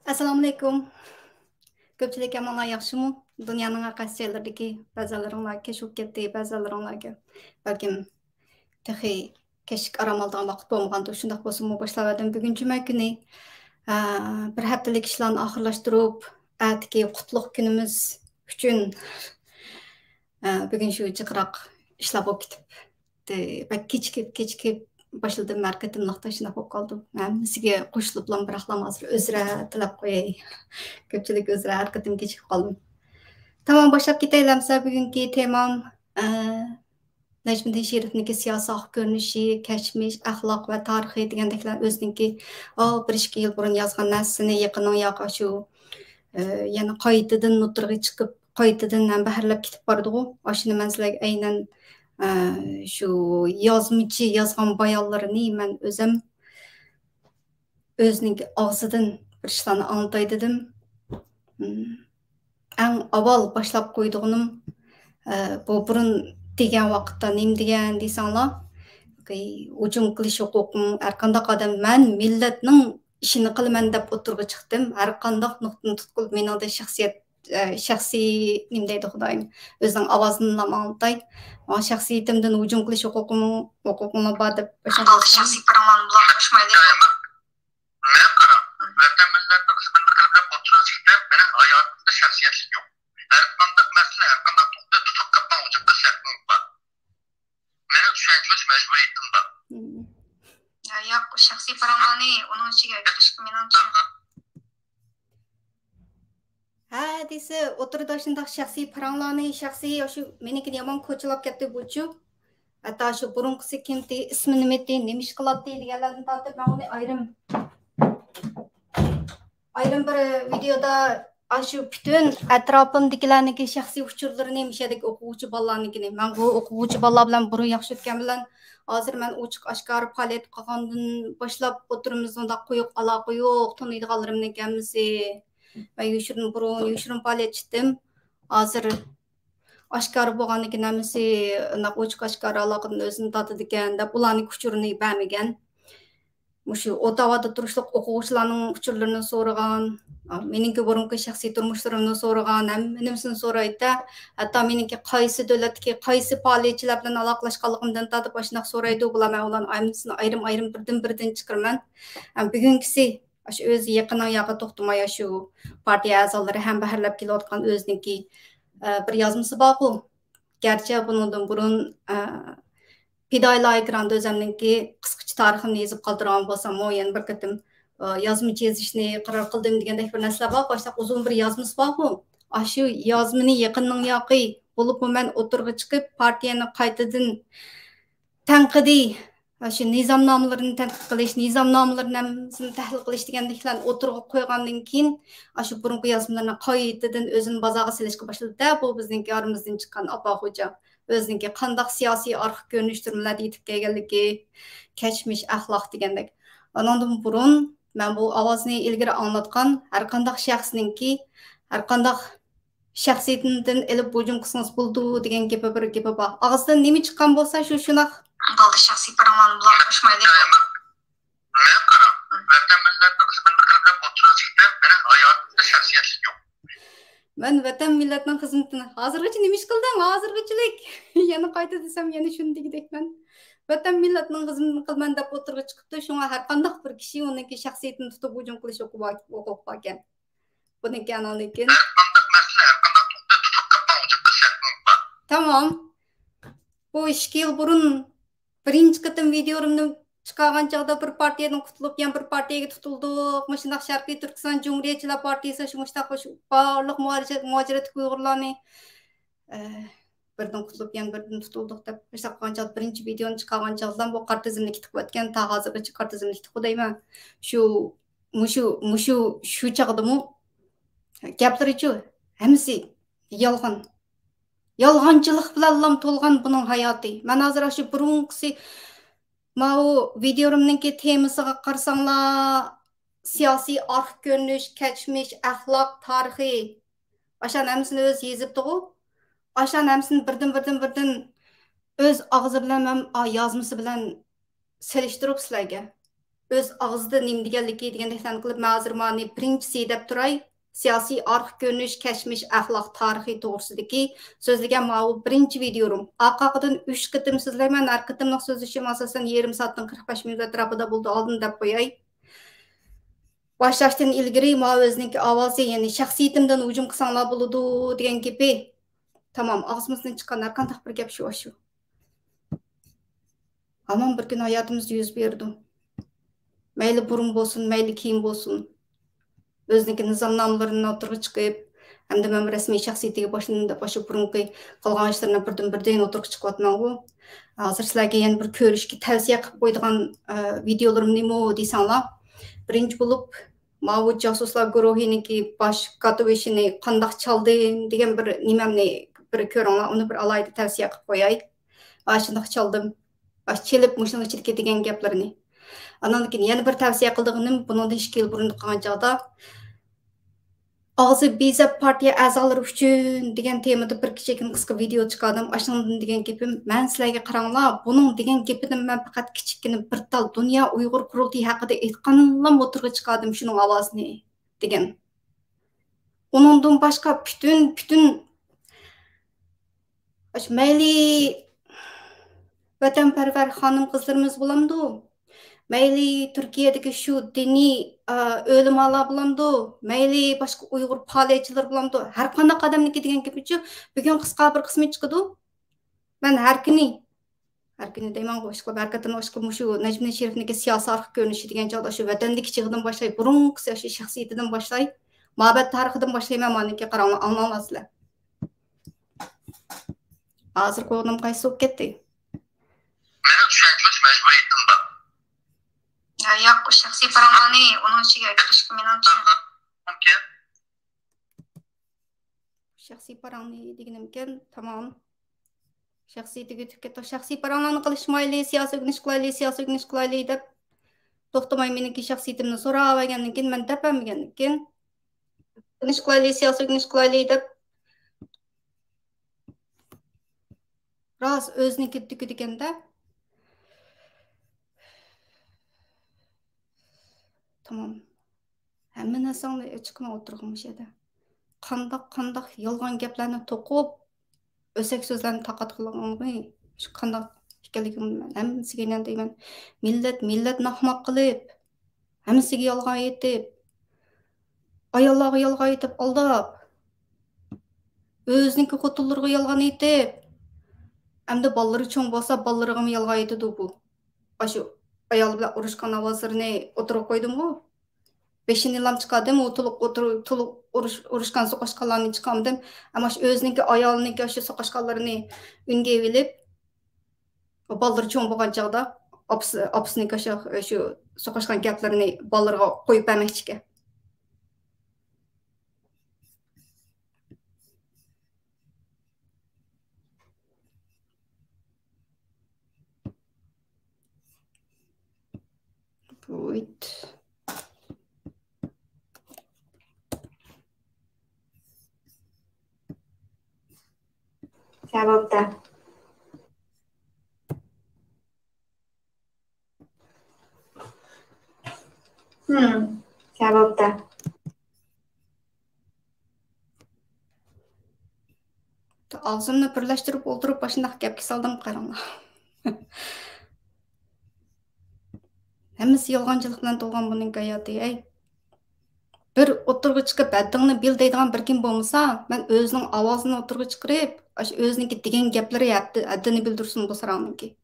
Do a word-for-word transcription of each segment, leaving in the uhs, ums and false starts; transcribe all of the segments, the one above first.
ئەسسالامۇئەلەيكۇم. كۆپچىلىك ئەمىنلار ياخشىمۇ؟ دۇنيانىڭ ھەر قايسى جايلىرىدىكى بەزىلىرىڭلار كەچ بولۇپ كەتتى، بەزىلىرىڭلارگە بەلكىم تېخى كەچلىك ئارام ئالىدىغان ۋاقىت بولمىغاندۇ. شۇنداق بولسىمۇ باشلاۋەردىم. بۈگۈن جۈمە كۈنى، ئە، بىر ھەپتىلىك ئىشلارنى ئاخىرلاشتۇرۇپ، ئەتىكى قۇتلۇق كۈنىمىز ئۈچۈن، ئە، بۈگۈن شۇ جىقراق ئىشلار بولۇپ كېتىپ، بەك كېچىكىپ، كېچىكىپ باشلىدىم. ھەر قېتىملىقتا شۇنداق بولۇپ قالدى. ھەممىسىگە قوشۇلۇپلا بىراقلا ھازىر ئۆزرە تىلەپ قوياي. كۆپچىلىك ئۆزرە ھەر قېتىم كېچىكىپ قالدىم. تامام، باشلاپ كېتەيلى ئەمسە بۈگۈنكى تېمام. ئە، نەجمىدىن شېرىپنىڭكى سىياسىي ئاق كۆرۈنۈشى، كەچمىش، ئەخلاق ۋە تارىخى دېگەندەكلەر ئۆزىنىڭكى، ئا، بىر ئىككى يىل بۇرۇن يازغان نەرسىسىنى يېقىننىڭ ياقى شۇ، ئە، يەنە قايتىدىن نوتىرىغا چىقىپ، قايتىدىن ھەم بەھرىلەپ كېتىپ بارىدىغۇ. ئاشۇنى مەن سىلەرگە ئەينەن، ئە، شۇ يازمىچى يازغان بايانلىرىنى مەن ئۆزۈم ئۆزىنىڭكى ئاغزىدىن بىر ئىشلارنى ئاڭلىتاي دېدىم. ئەڭ ئاۋۋال باشلاپ قويىدىغىنىم، ئە، بۇ بۇرۇن دېگەن ۋاقىتتا نېمە دېگەن دېسەڭلار، ھۇجۇم قىلىش ھوقۇقۇم، ھەرقانداق ئادەم، مەن مىللەتنىڭ ئىشىنى قىلىمەن دەپ ئوتتۇرىغا چىقتىم. ھەرقانداق نۇقتىنى تۇتقىلى مېنىڭدە شەخسىيەت، ئە، شەخسىي، نېمە دەيدۇ خۇدايىم، ئۆزىنىڭ ئاۋازىنىلا ئاڭلىتاي. ماڭا شەخسىيىتىمدىن ھۇجۇم قىلىش ھوقۇقۇم، ھوقۇقۇڭلار بار دەپ، شەخسىي پاراڭلارنى بىلەن قوشمايلى. مەن قاراڭ، ۋەتەن مىللەتنىڭ خىزمىتىنى قىلىپ ئوتتۇرىغا چىقتىم. مېنىڭ ھاياتىمدا شەخسىيەتلىك يوق. ھەرقانداق مەسىلە، ھەرقانداق توختى تۇتۇپ قېلىپ ماڭا ھۇجۇم قىلىش ھەققىڭىز بار. مېنىڭ چۈشەنچۈرۈش مەجبۇرىيىتىم بار. ياق، شەخسىي پاراڭلارنى ئۇنىڭ ئىچىگە كىرىشكە مېنىڭچە. ھە دېسە، ئوتتۇرىدا شۇنداق شەخسىي پاراڭلارنى، شەخسىي، شۇ مېنىڭكىنى يامان كوچىلاپ كەتتى بۇچۇ. ھەتتا شۇ بۇرۇنقىسى كىمتى، ئىسمى نېمىتى، نېمە ئىش قىلاتتى دېگەنلەردىن تارتىپ مەن ئۇنى ئايرىم، ئايرىم بىر ۋىدېيودا ئاشۇ پۈتۈن ئەتراپىمدىكىلەرنىڭكى شەخسىي ئۇچۇرلىرىنى، مۇشۇ يەردىكى ئوقۇغۇچى بالىلارنىڭكىنى، مەن بۇ ئوقۇغۇچى بالىلار بىلەن بۇرۇن ياخشى ئۆتكەن بىلەن، ھازىر مەن ئوچۇق ئاشكارا پائالىيەت قىلغاندىن باشلاپ ئوتتۇرىمىزدا ئۇنداق قويۇق ئالاقە يوق، تونۇيدىغانلىرىمنىڭ ھەممىسى. مەن يوشۇرۇن، بۇرۇن يوشۇرۇن پائالىيەتچى ئىدىم. ھازىر ئاشكارا بولغاندىكىن ھەممىسى ئۇنداق ئوچۇق ئاشكارا ئالاقىدىن ئۆزىنى تارتىدىكەن دەپ، ئۇلارنىڭ ئۇچۇرىنى بەرمىگەن. مۇشۇ ئوتاۋادا تۇرۇشلۇق ئوقۇغۇچىلارنىڭ ئۇچۇرلىرىنى سورىغان، مېنىڭكى بۇرۇنقى شەخسىي تۇرمۇشلىرىمنى سورىغان، ھەممە نېمىسىنى سورايدۇ. ھەتتا مېنىڭكى قايسى دۆلەتتىكى، قايسى پائالىيەتچىلەر بىلەن ئالاقىلەشكەنلىكىمدىن تارتىپ ئاشۇنداق سورايدۇ. بۇلار، مەن ئۇلارنىڭ ھەممىسىنى ئايرىم-ئايرىم، بىردىن-بىردىن چىقىرىمەن. ھەم بۈگۈنكىسى، ئاشۇ ئۆزى يېقىننىڭ ياقى توختىماي، ئاشۇ پارتىيە ئەزالىرى ھەم بەھرىلەپ كېلىۋاتقان ئۆزىنىڭكى، ئە، بىر يازمىسى بارغۇ. گەرچە بۇنىڭدىن بۇرۇن، ئە، پىدائىيلار ئېكراندا ئۆزۈمنىڭكى قىسقىچە تارىخىمنى يېزىپ قالدۇرغان بولساممۇ، يەنە بىر قېتىم، ئە، يازمىچە يېزىشنى قارار قىلدىم دېگەندەك بىر نەرسىلەر بار. باشلاق ئۇزۇن بىر يازمىسى بارغۇ. ئاشۇ يازمىنى يېقىننىڭ ياقى بولۇپمۇ مەن ئوتتۇرىغا چىقىپ، پارتىيەنى قايتىدىن تەنقىدىي، ئاشۇ نىزامنامىلىرىنى تەنقىد قىلىش، نىزامنامىلىرىنى ھەممىسىنى تەھلىل قىلىشتىن كېيىن ئوتتۇرىغا قويغاندىن كېيىن، ئاشۇ بۇرۇنقى يازمىلىرىنى قايتىدىن ئۆزىنى بازارغا سېلىشقا باشلىدى-دە، بۇ بىزنىڭكى ئارىمىزدىن چىققان ئاپا خوجا. ئۆزىنىڭكى قانداق سىياسىي ئارقا كۆرۈنۈش تۈرمىلەردە يېتىپ كەلگەنلىكى، كەچمىش، ئەخلاق دېگەندەك. ئانىڭدىن بۇرۇن مەن بۇ ئاۋازنى ئىلگىرى ئاڭلاتقان ھەرقانداق شەخسنىڭكى، ھەرقانداق شەخسىيىتىدىن ئېلىپ ھۇجۇم قىلسىڭىز بولىدۇ دېگەن گېپى بىر گېپى بار. ئاغزىدىن نېمە چىققان بولسا، شۇ شۇنداق. بولدى، شەخسىي پاراڭلارنى بۇلارغا قوشمايلى. مەن قاراڭ، ۋەتەن مىللەتنىڭ خىزمىتىنى قىلىپ ئوتتۇرىغا چىقتىم، مېنىڭ ھاياتىمدا شەخسىيەتلىك يوق. مەن ۋەتەن مىللەتنىڭ خىزمىتىنى، ھازىرغىچە نېمە ئىش قىلدىڭ؟ ھازىرغىچىلىك. يەنە قايتا دېسەم، يەنە شۇنى دېگۈدەكمەن. ۋەتەن مىللەتنىڭ خىزمىتىنى قىلىمەن دەپ ئوتتۇرىغا چىقىپتۇ، شۇڭا ھەرقانداق بىر كىشى ئۇنىڭكى شەخسىيىتىنى تۇتۇپ ھۇجۇم قىلىش ھوقۇقى بار، ھوقۇقى باركەن. بۇنىڭكى ئاناندىن كېيىن. ھەرقانداق مەسىلە، ھەرقانداق توختى تۇتۇپ قېلىپ ماڭا ھۇجۇم قىلىش ھەققىڭىز بار. تامام. بۇ ئىككى يىل بۇرۇن بىرىنچى قېتىم ۋىدىيولىرىمنى چىقارغان چاغدا بىر پارتىيەدىن قۇتۇلۇپ، يەنە بىر پارتىيەگە تۇتۇلدۇق. مۇشۇنداق شەرقىي تۈركىستان جۇمھۇرىيەتچىلەر پارتىيىسى، شۇ مۇشتاق، شۇ بارلىق مۇھاجىرەت، مۇھاجىرەتتىكى ئۇيغۇرلارنى، ئە، بىردىن قۇتۇلۇپ، يەنە بىردىن تۇتۇلدۇق دەپ مۇشۇنداق قىلغان چاغدا، بىرىنچى ۋىدىيونى چىقارغان چاغدىلا بۇ قارا تىزىملىككە تىقىۋەتكەن، تا ھازىرغىچە قارا تىزىملىكتە دەيمەن. شۇ، مۇشۇ، مۇشۇ، شۇ چاغدىمۇ گەپلىرىچۇ، ھەممىسى يالغان. يالغانچىلىق بىلەنلا تولغان بۇنىڭ ھاياتى. مەن ھازىر ئاشۇ بۇرۇنقىسى، ماۋۇ ۋىدىيولىرىمنىڭكى تېمىسىغا قارىساڭلار، سىياسىي ئارقا كۆرۈنۈش، كەچمىش، ئەخلاق، تارىخى، ئاشان ھەممىسىنى ئۆزى يېزىپتىغۇ. ئاشان ھەممىسىنى بىردىن، بىردىن، بىردىن ئۆز ئاغزى بىلەن مەن، ئا، يازمىسى بىلەن سېلىشتۇرۇپ سىلەرگە ئۆز ئاغزىدا نېمە دېگەنلىكى دېگەندەك قىلىپ، مەن ھازىر مانى بىرىنچىسى دەپ تۇراي. سىياسىي ئارقا كۆرۈنۈش، كەچمىش، ئەخلاق، تارىخى توغرىسىدىكى سۆزلىگەن ماۋۇ بىرىنچى ۋىدىيولىرىم. ئارقا-ئارقىدىن ئۈچ قېتىم سۆزلەيمەن. ھەر قېتىملىق سۆزلىشىم ئاساسەن يېرىم سائەتتىن قىرىق بەش مىنۇت ئەتراپىدا بولدى، ئالدىن دەپ قوياي. باشلاشتىن ئىلگىرى ماۋۇ ئۆزىنىڭكى ئاۋازى، يەنى شەخسىيىتىمدىن ھۇجۇم قىلساڭلار بولىدۇ دېگەن گېپى. تامام، ئاغزىمىزدىن چىققان ھەر قانداق بىر گەپ شۇ، ئاشۇ. ھامان بىر كۈنى ھاياتىمىزدا يۈز بېرىدۇ. مەيلى بۇرۇن بولسۇن، مەيلى كېيىن بولسۇن. ئۆزىنىڭكى نىزامنامىلىرىنى ئوتتۇرىغا چىقىپ، ھەمدە مەن رەسمىي شەخسىيىتىگە باشلىدىم دەپ، ئاشۇ بۇرۇنقى قىلغان ئىشلىرىنى بىردىن بىردىن ئوتتۇرىغا چىقىۋاتىمەنغۇ. ھازىر سىلەرگە يەنە بىر كۆرۈشكە تەۋسىيە قىلىپ قويىدىغان، ئە، ۋىدىيولىرىم نېمە دېسەڭلار، بىرىنچى بولۇپ، ماۋۇ جاسۇسلار گۇرۇھىنىڭكى باش كاتتىبېشىنى قانداق چالدىم دېگەن بىر نېمەمنى بىر كۆرۈڭلار، ئۇنى بىر ئالاھىدە تەۋسىيە قىلىپ قوياي. ئاشۇنداق چالدىم. ئاش چېلىپ، مۇشۇنىڭ ئىچىدىكى دېگەن گەپلىرىنى. ئانىڭدىن كېيىن يەنە بىر تەۋسىيە قىلىدىغىنىم، بۇنىڭدىن ئىككى يىل بۇرۇن قىلغان چاغدا، «ئاغزى بىزەپ پارتىيە ئەزالىرى ئۈچۈن» دېگەن تېمىدا بىر كىچىككىنە قىسقا ۋىدېئو چىقاردىم. ئاشۇنىڭدىن دېگەن گېپىم، مەن سىلەرگە قاراڭلار، بۇنىڭ دېگەن گېپىدىن مەن پەقەت كىچىككىنە بىر تال دۇنيا ئۇيغۇر قۇرۇلتىيى ھەققىدە ئېيتقانلا ئوتتۇرىغا چىقاردىم شۇنىڭ ئاۋازىنى، دېگەن. ئۇنىڭدىن باشقا پۈتۈن، پۈتۈن ئاشۇ مەيلى ۋەتەنپەرۋەر خانىم-قىزلىرىمىز بولامدۇ؟ مەيلى تۈركىيەدىكى شۇ دىنىي، ئا، ئۆلىمالار بولامدۇ؟ مەيلى باشقا ئۇيغۇر پائالىيەتچىلىرى بولامدۇ؟ ھەر قانداق ئادەمنىڭكى دېگەن گېپىچۇ، بۈگۈن قىسقا بىر قىسمى چىقىدۇ. مەن ھەر كۈنى، ھەر كۈنى دەيمەنغۇ، ئىشقىلىپ ھەر قېتىم ئىشقىلىپ مۇشۇ نەجمىدىن شېرىپنىڭكى سىياسىي ئارقا كۆرۈنۈشى دېگەن چاغدا شۇ ۋەتەندىكى چېغىدىن باشلاي، بۇرۇنقى سىياسىي شەخسىيىتىدىن باشلاي، مابەت تارىخىدىن باشلايمەن مانىكى، قاراڭلار، ئاڭلاڭلار سىلەر. ھازىر قويغىنىم قايسى بولۇپ كەتتى؟ مېنىڭ چۈشەنچىمچە مەجبۇرىيىتىم بار. يا، ياق، ئۇ شەخسىي پاراڭلارنى ئۇنىڭ ئىچىگە كىرىشكە مېنىڭ چۈشەن-، مۇمكىن. شەخسىي پاراڭنى دېگىنىمكەن، تامام. شەخسىيىتىگە ئۆتۈپ كەتتۇق. شەخسىي پاراڭلارنى قىلىشمايلى، سىياسىي ئۆگىنىش قىلايلى، سىياسىي ئۆگىنىش قىلايلى دەپ توختىماي مېنىڭكى شەخسىيىتىمنى سوراۋەرگەندىن كېيىن، مەن دەپ بەرمىگەندىن كېيىن، ئۆگىنىش قىلايلى، سىياسىي ئۆگىنىش قىلايلى دەپ راست ئۆزىنىڭكى دۈكىدىكەندە. تامام. ھەممە نەرسەڭنى ئېچىقىمەن ئوتتۇرىغا مۇشۇ يەردە. قانداق، قانداق يالغان گەپلەرنى توقۇپ، ئۆسەك سۆزلەرنى تارقاتقىنىڭنى، شۇ قانداق ئىكەنلىكىنى بىلمەيمەن. ھەممىسىگە ئىنان دەيمەن. مىللەت، مىللەتنى ئاخماق قىلىپ، ھەممىسىگە يالغان ئېيتىپ، ئاياللارغا يالغان ئېيتىپ ئالداپ، ئۆزىنىڭكى خوتۇنلىرىغا يالغان ئېيتىپ، ئەمدى بالىلىرى چوڭ بولسا، بالىلىرىغىمۇ يالغان ئېيتىدۇ بۇ. ئاشۇ ئايالى بىلەن ئۇرۇشقان ئاۋازلىرىنى ئوتتۇرىغا قويدۇمغۇ. بېشىنى ئېلان چىقاردىم، ئۇ تولۇق ئوتتۇرا-، تولۇق ئۇرۇش-، ئۇرۇشقان سوقۇشقانلارنى چىقارمىدىم. ئەمما شۇ ئۆزىنىڭكى ئايالىنىڭكى ئاشۇ سوقۇشقانلىرىنى ئۈنگە ئېلىپ، بالىلىرى چوڭ بولغان چاغدا ئاپىسى، ئاپىسىنىڭكى ئاشۇ، شۇ سوقۇشقان گەپلىرىنى بالىلىرىغا قويۇپ بەرمەكچىكەن. بۇيت. جاۋابتا. ھىم، جاۋابتا. ئاغزىمنى بىرلەشتۈرۈپ ئولتۇرۇپ، ئاشۇنداق گەپكە سالدىم، قاراڭلار. ھەممىسى يالغانچىلىق بىلەن تولغان بۇنىڭ ھاياتى، ھەي. بىر ئوتتۇرىغا چىقىپ، ھەددىڭنى بىل دەيدىغان بىر كىم بولمىسا، مەن ئۆزىنىڭ ئاۋازىنى ئوتتۇرىغا چىقىرىپ، ئاشۇ ئۆزىنىڭكى دېگەن گەپلىرى ھەددى-، ھەددىنى بىلدۈرسۇن بۇ ساراڭنىڭكى.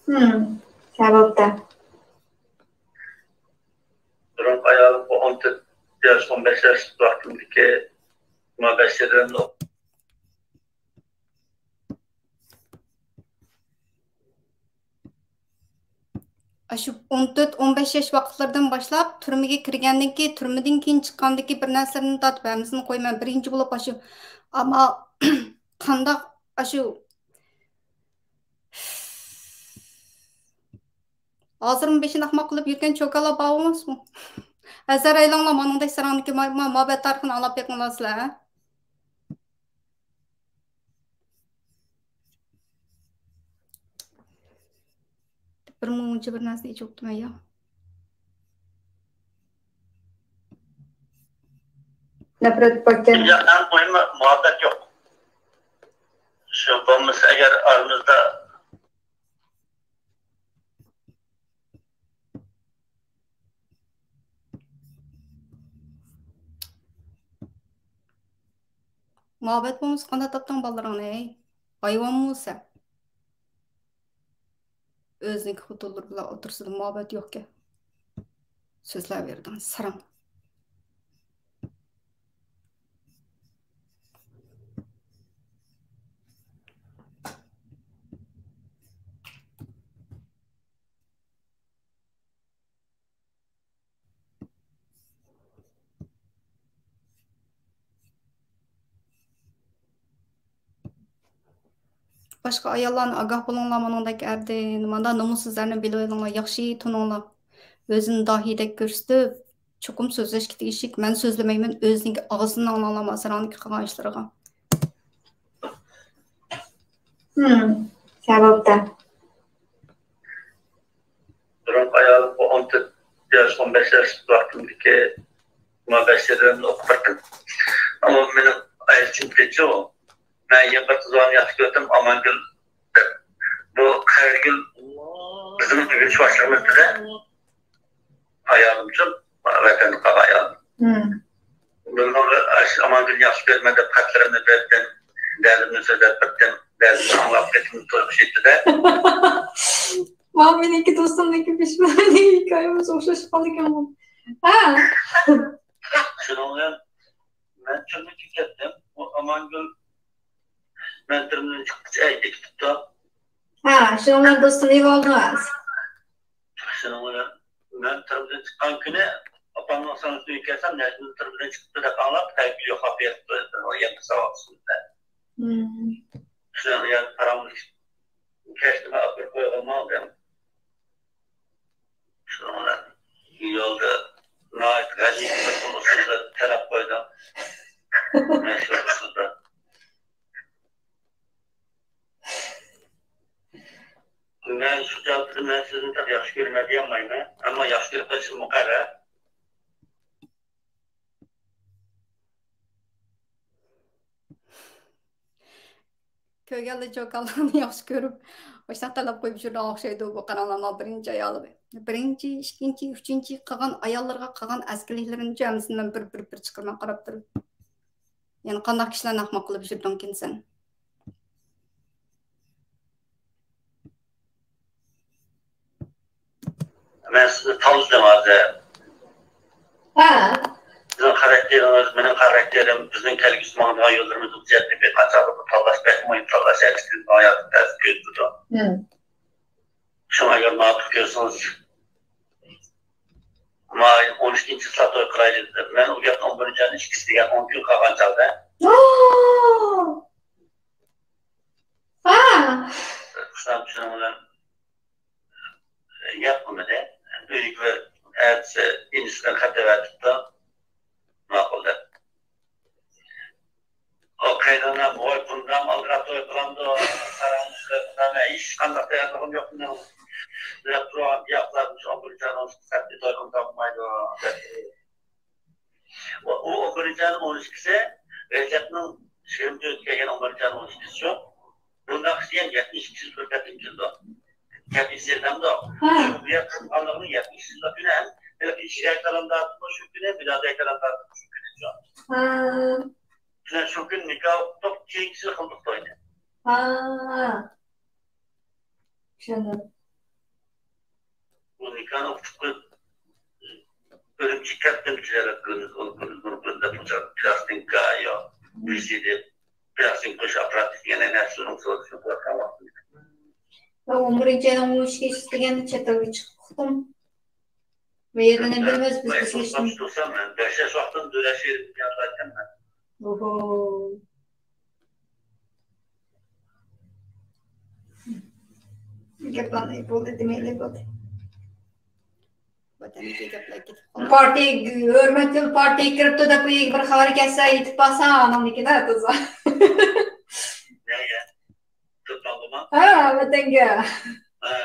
ھىم، جاۋابتا. بۇرۇنقى ئايالىم ئون تۆت ياش، ئون بەش ياش ۋاقتىمدىكى مۇناسىۋەتلىرىمدە ئاشۇ ئون تۆت، ئون بەش ياش ۋاقىتلىرىدىن باشلاپ تۈرمىگە كىرگەندىن كېيىن، تۈرمىدىن كېيىن چىققاندىكى بىر نەرسىلىرىنى تارتىپ ھەممىسىنى قويىمەن. بىرىنچى بولۇپ ئاشۇ، ئەمما قانداق ئاشۇ ھازىرمۇ بېشىنى ئەخمەق قىلىپ يۈرگەن چوكانلار بار ئەمەسمۇ؟ ھەزەر ئەيلەڭلار، مانىڭدەك ساراڭنىڭكى ما-، ما-، مۇھەببەت تارىخىنى ئاڭلاپ بېقىڭلار سىلەر، ھە؟ بىر مۇنچە بىر نەرسىنى ئېچىۋاپتىمەن يا. نەپرەت باركەن. يا، ئەڭ مۇھىمى مۇھەببەت يوق. شۇ بولمىسا ئەگەر ئارىمىزدا مۇھەببەت بولمىسا قانداق تاپتىڭ بالىلىرىڭنى؟ ھايۋانمۇ سەن؟ ئۆزىنىڭكى خوتۇنلىرى بىلەن ئوتتۇرىسىدا مۇھەببەت يوقكەن. سۆزلەۋېرىدىغان ساراڭ. باشقا ئاياللارنى ئاگاھ بولۇڭلار مۇنىڭدەك ئەردىن. مانا نومۇسسىزلارنى بىلىۋېلىڭلار، ياخشى تونۇڭلار. ئۆزىنى داھىيدەك كۆرسىتىپ، چوقۇم سۆزلەشكە تېگىشلىك، مەن سۆزلىمەيمەن، ئۆزىنىڭكى ئاغزىدىن ئاڭلاڭلار ماسىراڭنىڭكى قىلغان ئىشلىرىغا. ھىم، سەۋەبتە. بۇرۇنقى ئايالىم بۇ ئون تۆت ياش، ئون بەش ياش ۋاقتىمدىكى مۇھەببەت شېئىرلىرىمنى ئوقۇپ بەردىم. ئۇ مېنىڭ ئايالىم ئىچىمدىكىچۇ. مەن يەنە بىر قىز بالىنى ياخشى كۆردۈم، ئامانگۈل دەپ. بۇ قەرىگۈل بىزنىڭ ئۆگىنىش باشلىقىمىز دېدى. ئايالىمچۇ، ۋەتەندە قالغان ئايالىم. ھىم. بۇنىڭغا ئاشۇ ئامانگۈلنى ياخشى كۆرىمەن دەپ خەتلىرىمنى بەردىم، دەردىمنى سۆزلەپ بەردىم، دەردىمنى ئاڭلاپ قېتىمنى تويغۇش ئېيتتى-دە. مانا مېنىڭكى دوستۇمنىڭكى بىش بالىنىڭ ھېكايىمىز ئوخشاش قالدىكەنغۇ. ھە. شۇنىڭ بىلەن مەن تۈرمىگە كەتتىم. ئۇ ئامانگۈل مەن تۈرمىدىن چىققۇچە ئەيدە كېتىپتۇ. ھە، شۇنىڭ بىلەن دوستۇم ئېلىۋالدىڭىز. شۇنىڭ بىلەن مەن تۈرمىدىن چىققان كۈنى ئاپامنىڭ سىڭلىسىنىڭ ئۆيىگە كەلسەم، نەجمىدىن تۈرمىدىن چىقىپتۇ دەپ ئاڭلاپ، تەلىپى يوقلاپ بېرىپتۇ. يەنە ساۋاقدىشىم بىلەن. ھىم. شۇنىڭ بىلەن پاراڭلىشىپ، كەچتىمۇ ئاپىرىپ قويغانمۇ ئالدىم. شۇنىڭ بىلەن يولدا ناھايىتى غەلىتە بىر ئۇسۇلدا تەلەپ قويدۇم. مەشھۇر ئۇسۇلدا. مەن شۇ جەھەتتىن مەن سىزنى تېخى ياخشى كۆرىمەن دېيەلمەيمەن. ئەمما ياخشى كۆرۈپ قېلىشىم مۇقەررەر. كۆرگەنلەر چوكانلارنى ياخشى كۆرۈپ، ئاشۇنداق تەلەپ قويۇپ يۈرىدىغان ئوخشايدۇ بۇ قاراڭلارنىڭ بىرىنچى ئايالى. بىرىنچى، ئىككىنچى، ئۈچىنچى قىلغان ئاياللىرىغا قىلغان ئەسكىلىكلىرىنىچۇ ھەممىسىنى مەن بىر، بىر، بىر چىقىرىمەن قاراپ تۇرۇپ. يەنە قانداق كىشىلەرنى ئەخمەق قىلىپ يۈرىدىغانكىنسەن؟ مەن سىزنى تاللىدىم ھازىر. ھە. سىزنىڭ خاراكتېرىڭىز، مېنىڭ خاراكتېرىم، بىزنىڭ كەلگۈسى ماڭىدىغان يوللىرىمىز بۇ جەھەتتىن بىر قانچە بىر تاللاش بەك مۇھىم، تاللاش ھەرىكىتىمىزنىڭ ھاياتىدا تەسىر كۆرسىتىدۇ. ھىم. شۇڭا ئەگەر مۇۋاپىق كۆرسىڭىز، ماي ئون ئىككىنچى يىلى توي قىلايلى دېدىم. مەن ئۇ گەپنى ئون بىرىنچى ئاينىڭ ئىككىسى دېگەن ئون كۈن قالغان چاغدا. ھا! ئۇستام شۇنىڭ بىلەن گەپ قىلمىدى. ئۆيگە ئەتىسى ئىنىسىدىن خەت ئەۋەتىپتۇ. ماقۇل دەپ. ئۇ قېيىنئانام، ۋاي، بۇنداق ئالدىراپ توي قىلامدۇ؟ قاراڭ، ھېچقانداق تەييارلىقىم يوق مېنىڭ دەپ تۇرغان گەپلەر، شۇ ئون بىرىنچى ئاينىڭ خەتنى توي قىلىپ تاپمايدۇ، دەپ. ئۇ، ئۇ ئون بىرىنچى ئاينىڭ ئون ئىككىسى، رەجەپنىڭ يىگىرمە تۆتىگە كەلگەن ئون بىرىنچى ئاينىڭ ئون ئىككىسىچۇ. بۇنداق ئىشتىن يەتمىش ئىككى يىل بىر قېتىم كېلىدۇ. يەتمىش يىل ھەمدە ھە. شۇ بۇ يەر قىلغانلىقنىڭ يەتمىش يىللىق كۈنى ھەم ھېلىقى ئىشىك ئەيتارىمدارمۇ شۇ كۈنى، مىلادىي ئەيتارىمدارمۇ شۇ كۈنى. ھە. شۇ كۈنى نىكاھ ئوقۇتۇپ، كېيىنكىسى قىلدۇق توينى. ھە. چۈشەندىم. ئۇ نىكاھنى ئۇقتۇرۇپ قويۇپ، ئۈرۈمچىگە كەتتىم، تىجارەت قىلىمىز، ئۇنى قىلىمىز، بۇنى قىلىمىز دەپ، پىلاستىنكا، يا، ۋىسىدى، پىلاستىنكا قويۇش ئاپپاراتى دېگەن نەرسىلەرنىڭ سودىسىنى قىلىۋاتقان ۋاقتىم. ئون بىرىنچى ئاينىڭ ئون ئۈچىگە دېگەندە چەت ئەلگە چىقىپ ئۇقتۇم. بۇ يەردە نېمە بىلىمىز بىز بۇ ئىشنى. تۇرسام مەن بەش ياش ۋاقتىم دۆلەت شېئىرىمنى يادلايتتىم مەن. ئوھو. گەپ بولدى، دېمەيلى بولدى. ۋەتەندىكى گەپلەر كېتىپ قالدى. پارتىيە، ھۆرمەتلىك پارتىيە كىرىپتۇ دەپ ئۆيگە بىر خەۋەر كەلسە، يېتىپ بارسا، ئانامدىكىلەر تازا. نەگە؟ تۇرپانغىمۇ؟ ھە، ۋەتەنگە. ھە.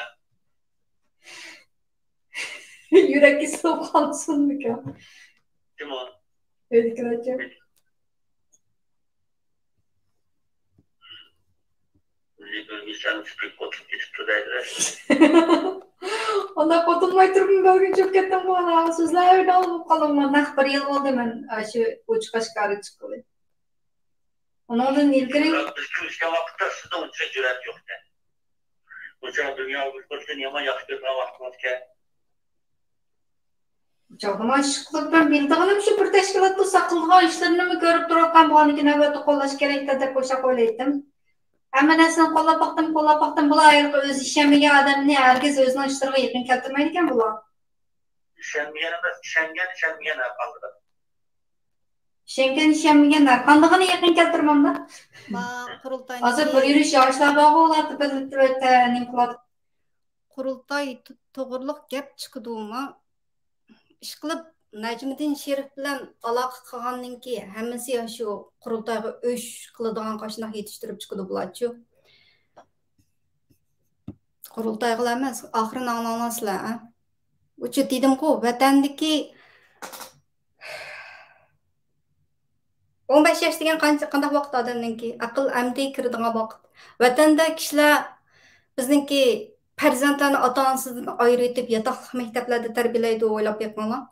يۈرەككە سىغىپ قالسۇنمىكىن؟ كىم ئۇ؟ ئۆيدىكىلەرچۇ؟ ئۇنداق قوتۇلماي تۇرۇپ بەلگىنى چۆپ كەتتىمغۇ، ئانا. سۆزلەر ئايرىڭ بولۇپ قالدىم. نەق بىر يىل بولدى مەن ئاشۇ ئوچۇق ئاشكارا چىققىلى. ئۇنىڭدىن ئىلگىرى بىز كۆرۈشكەن ۋاقىتتا سىزدە ئۇنچە جۈرئەت يوقكەن. ئۇنچە دۇنيا بىر-بىرسىنى يامان ياخشى كۆرىدىغان ۋاقتىڭىزكەن. چاغدىما ئىشقىلىپ، مەن بىلىدىغىنىم شۇ، بىر تەشكىلات بولسا قىلىدىغان ئىشلىرىنىمۇ كۆرۈپ تۇرۇۋاتقان بولغاندىكىن، ئەلۋەتتە قوللاش كېرەكتە دەپ ئوشۇق ئويلايتتىم. ھەممە نەرسىنى قوللاپ باقتىم، قوللاپ باقتىم، بۇلار ھېلىقى ئۆزى ئىشەنمىگەن ئادەمنى ھەرگىز ئۆزىنىڭ ئىشلىرىغا يېقىن كەلتۈرمەيدىكەن بۇلار. ئىشەنمىگەن ئەمەس، ئىشەنگەن، ئىشەنمىگەن ھەرقاندىقىدا. ئىشەنگەن، ئىشەنمىگەن ھەرقاندىقىنى يېقىن كەلتۈرمەمدۇ. ما قۇرۇلتاينىڭ ھازىر بىر يۈرۈش ياشلار بارغۇ، ئۇلار بىر نېمە قىلىۋاتىدۇ. قۇرۇلتاي تو-، توغرۇلۇق گەپ چىقىدۇما؟ ئىشقىلىپ، نەجمىدىن شېرىپ بىلەن ئالاقە قىلغاندىن كېيىن، ھەممىسى ئاشۇ قۇرۇلتايغا ئۆچ قىلىدىغان قاشۇنداق يېتىشتۈرۈپ چىقىدۇ بۇلارچۇ. قۇرۇلتايغىلا ئەمەس، ئاخىرىنى ئاڭلاڭلار سىلەر، ھە؟ ئۇچۇ دېدىمغۇ، ۋەتەندىكى ئون بەش ياش دېگەن قانچە، قانداق ۋاقىت ئادەمنىڭكى؟ ئەقىل ئەمدى كىرىدىغان ۋاقىت. ۋەتەندە كىشىلەر بىزنىڭكى پەرزەنتلەرنى ئاتا-ئانىسىدىن ئايرىۋېتىپ، ياتاقلىق مەكتەپلەردە تەربىيەلەيدۇ، ئويلاپ بېقىڭلار.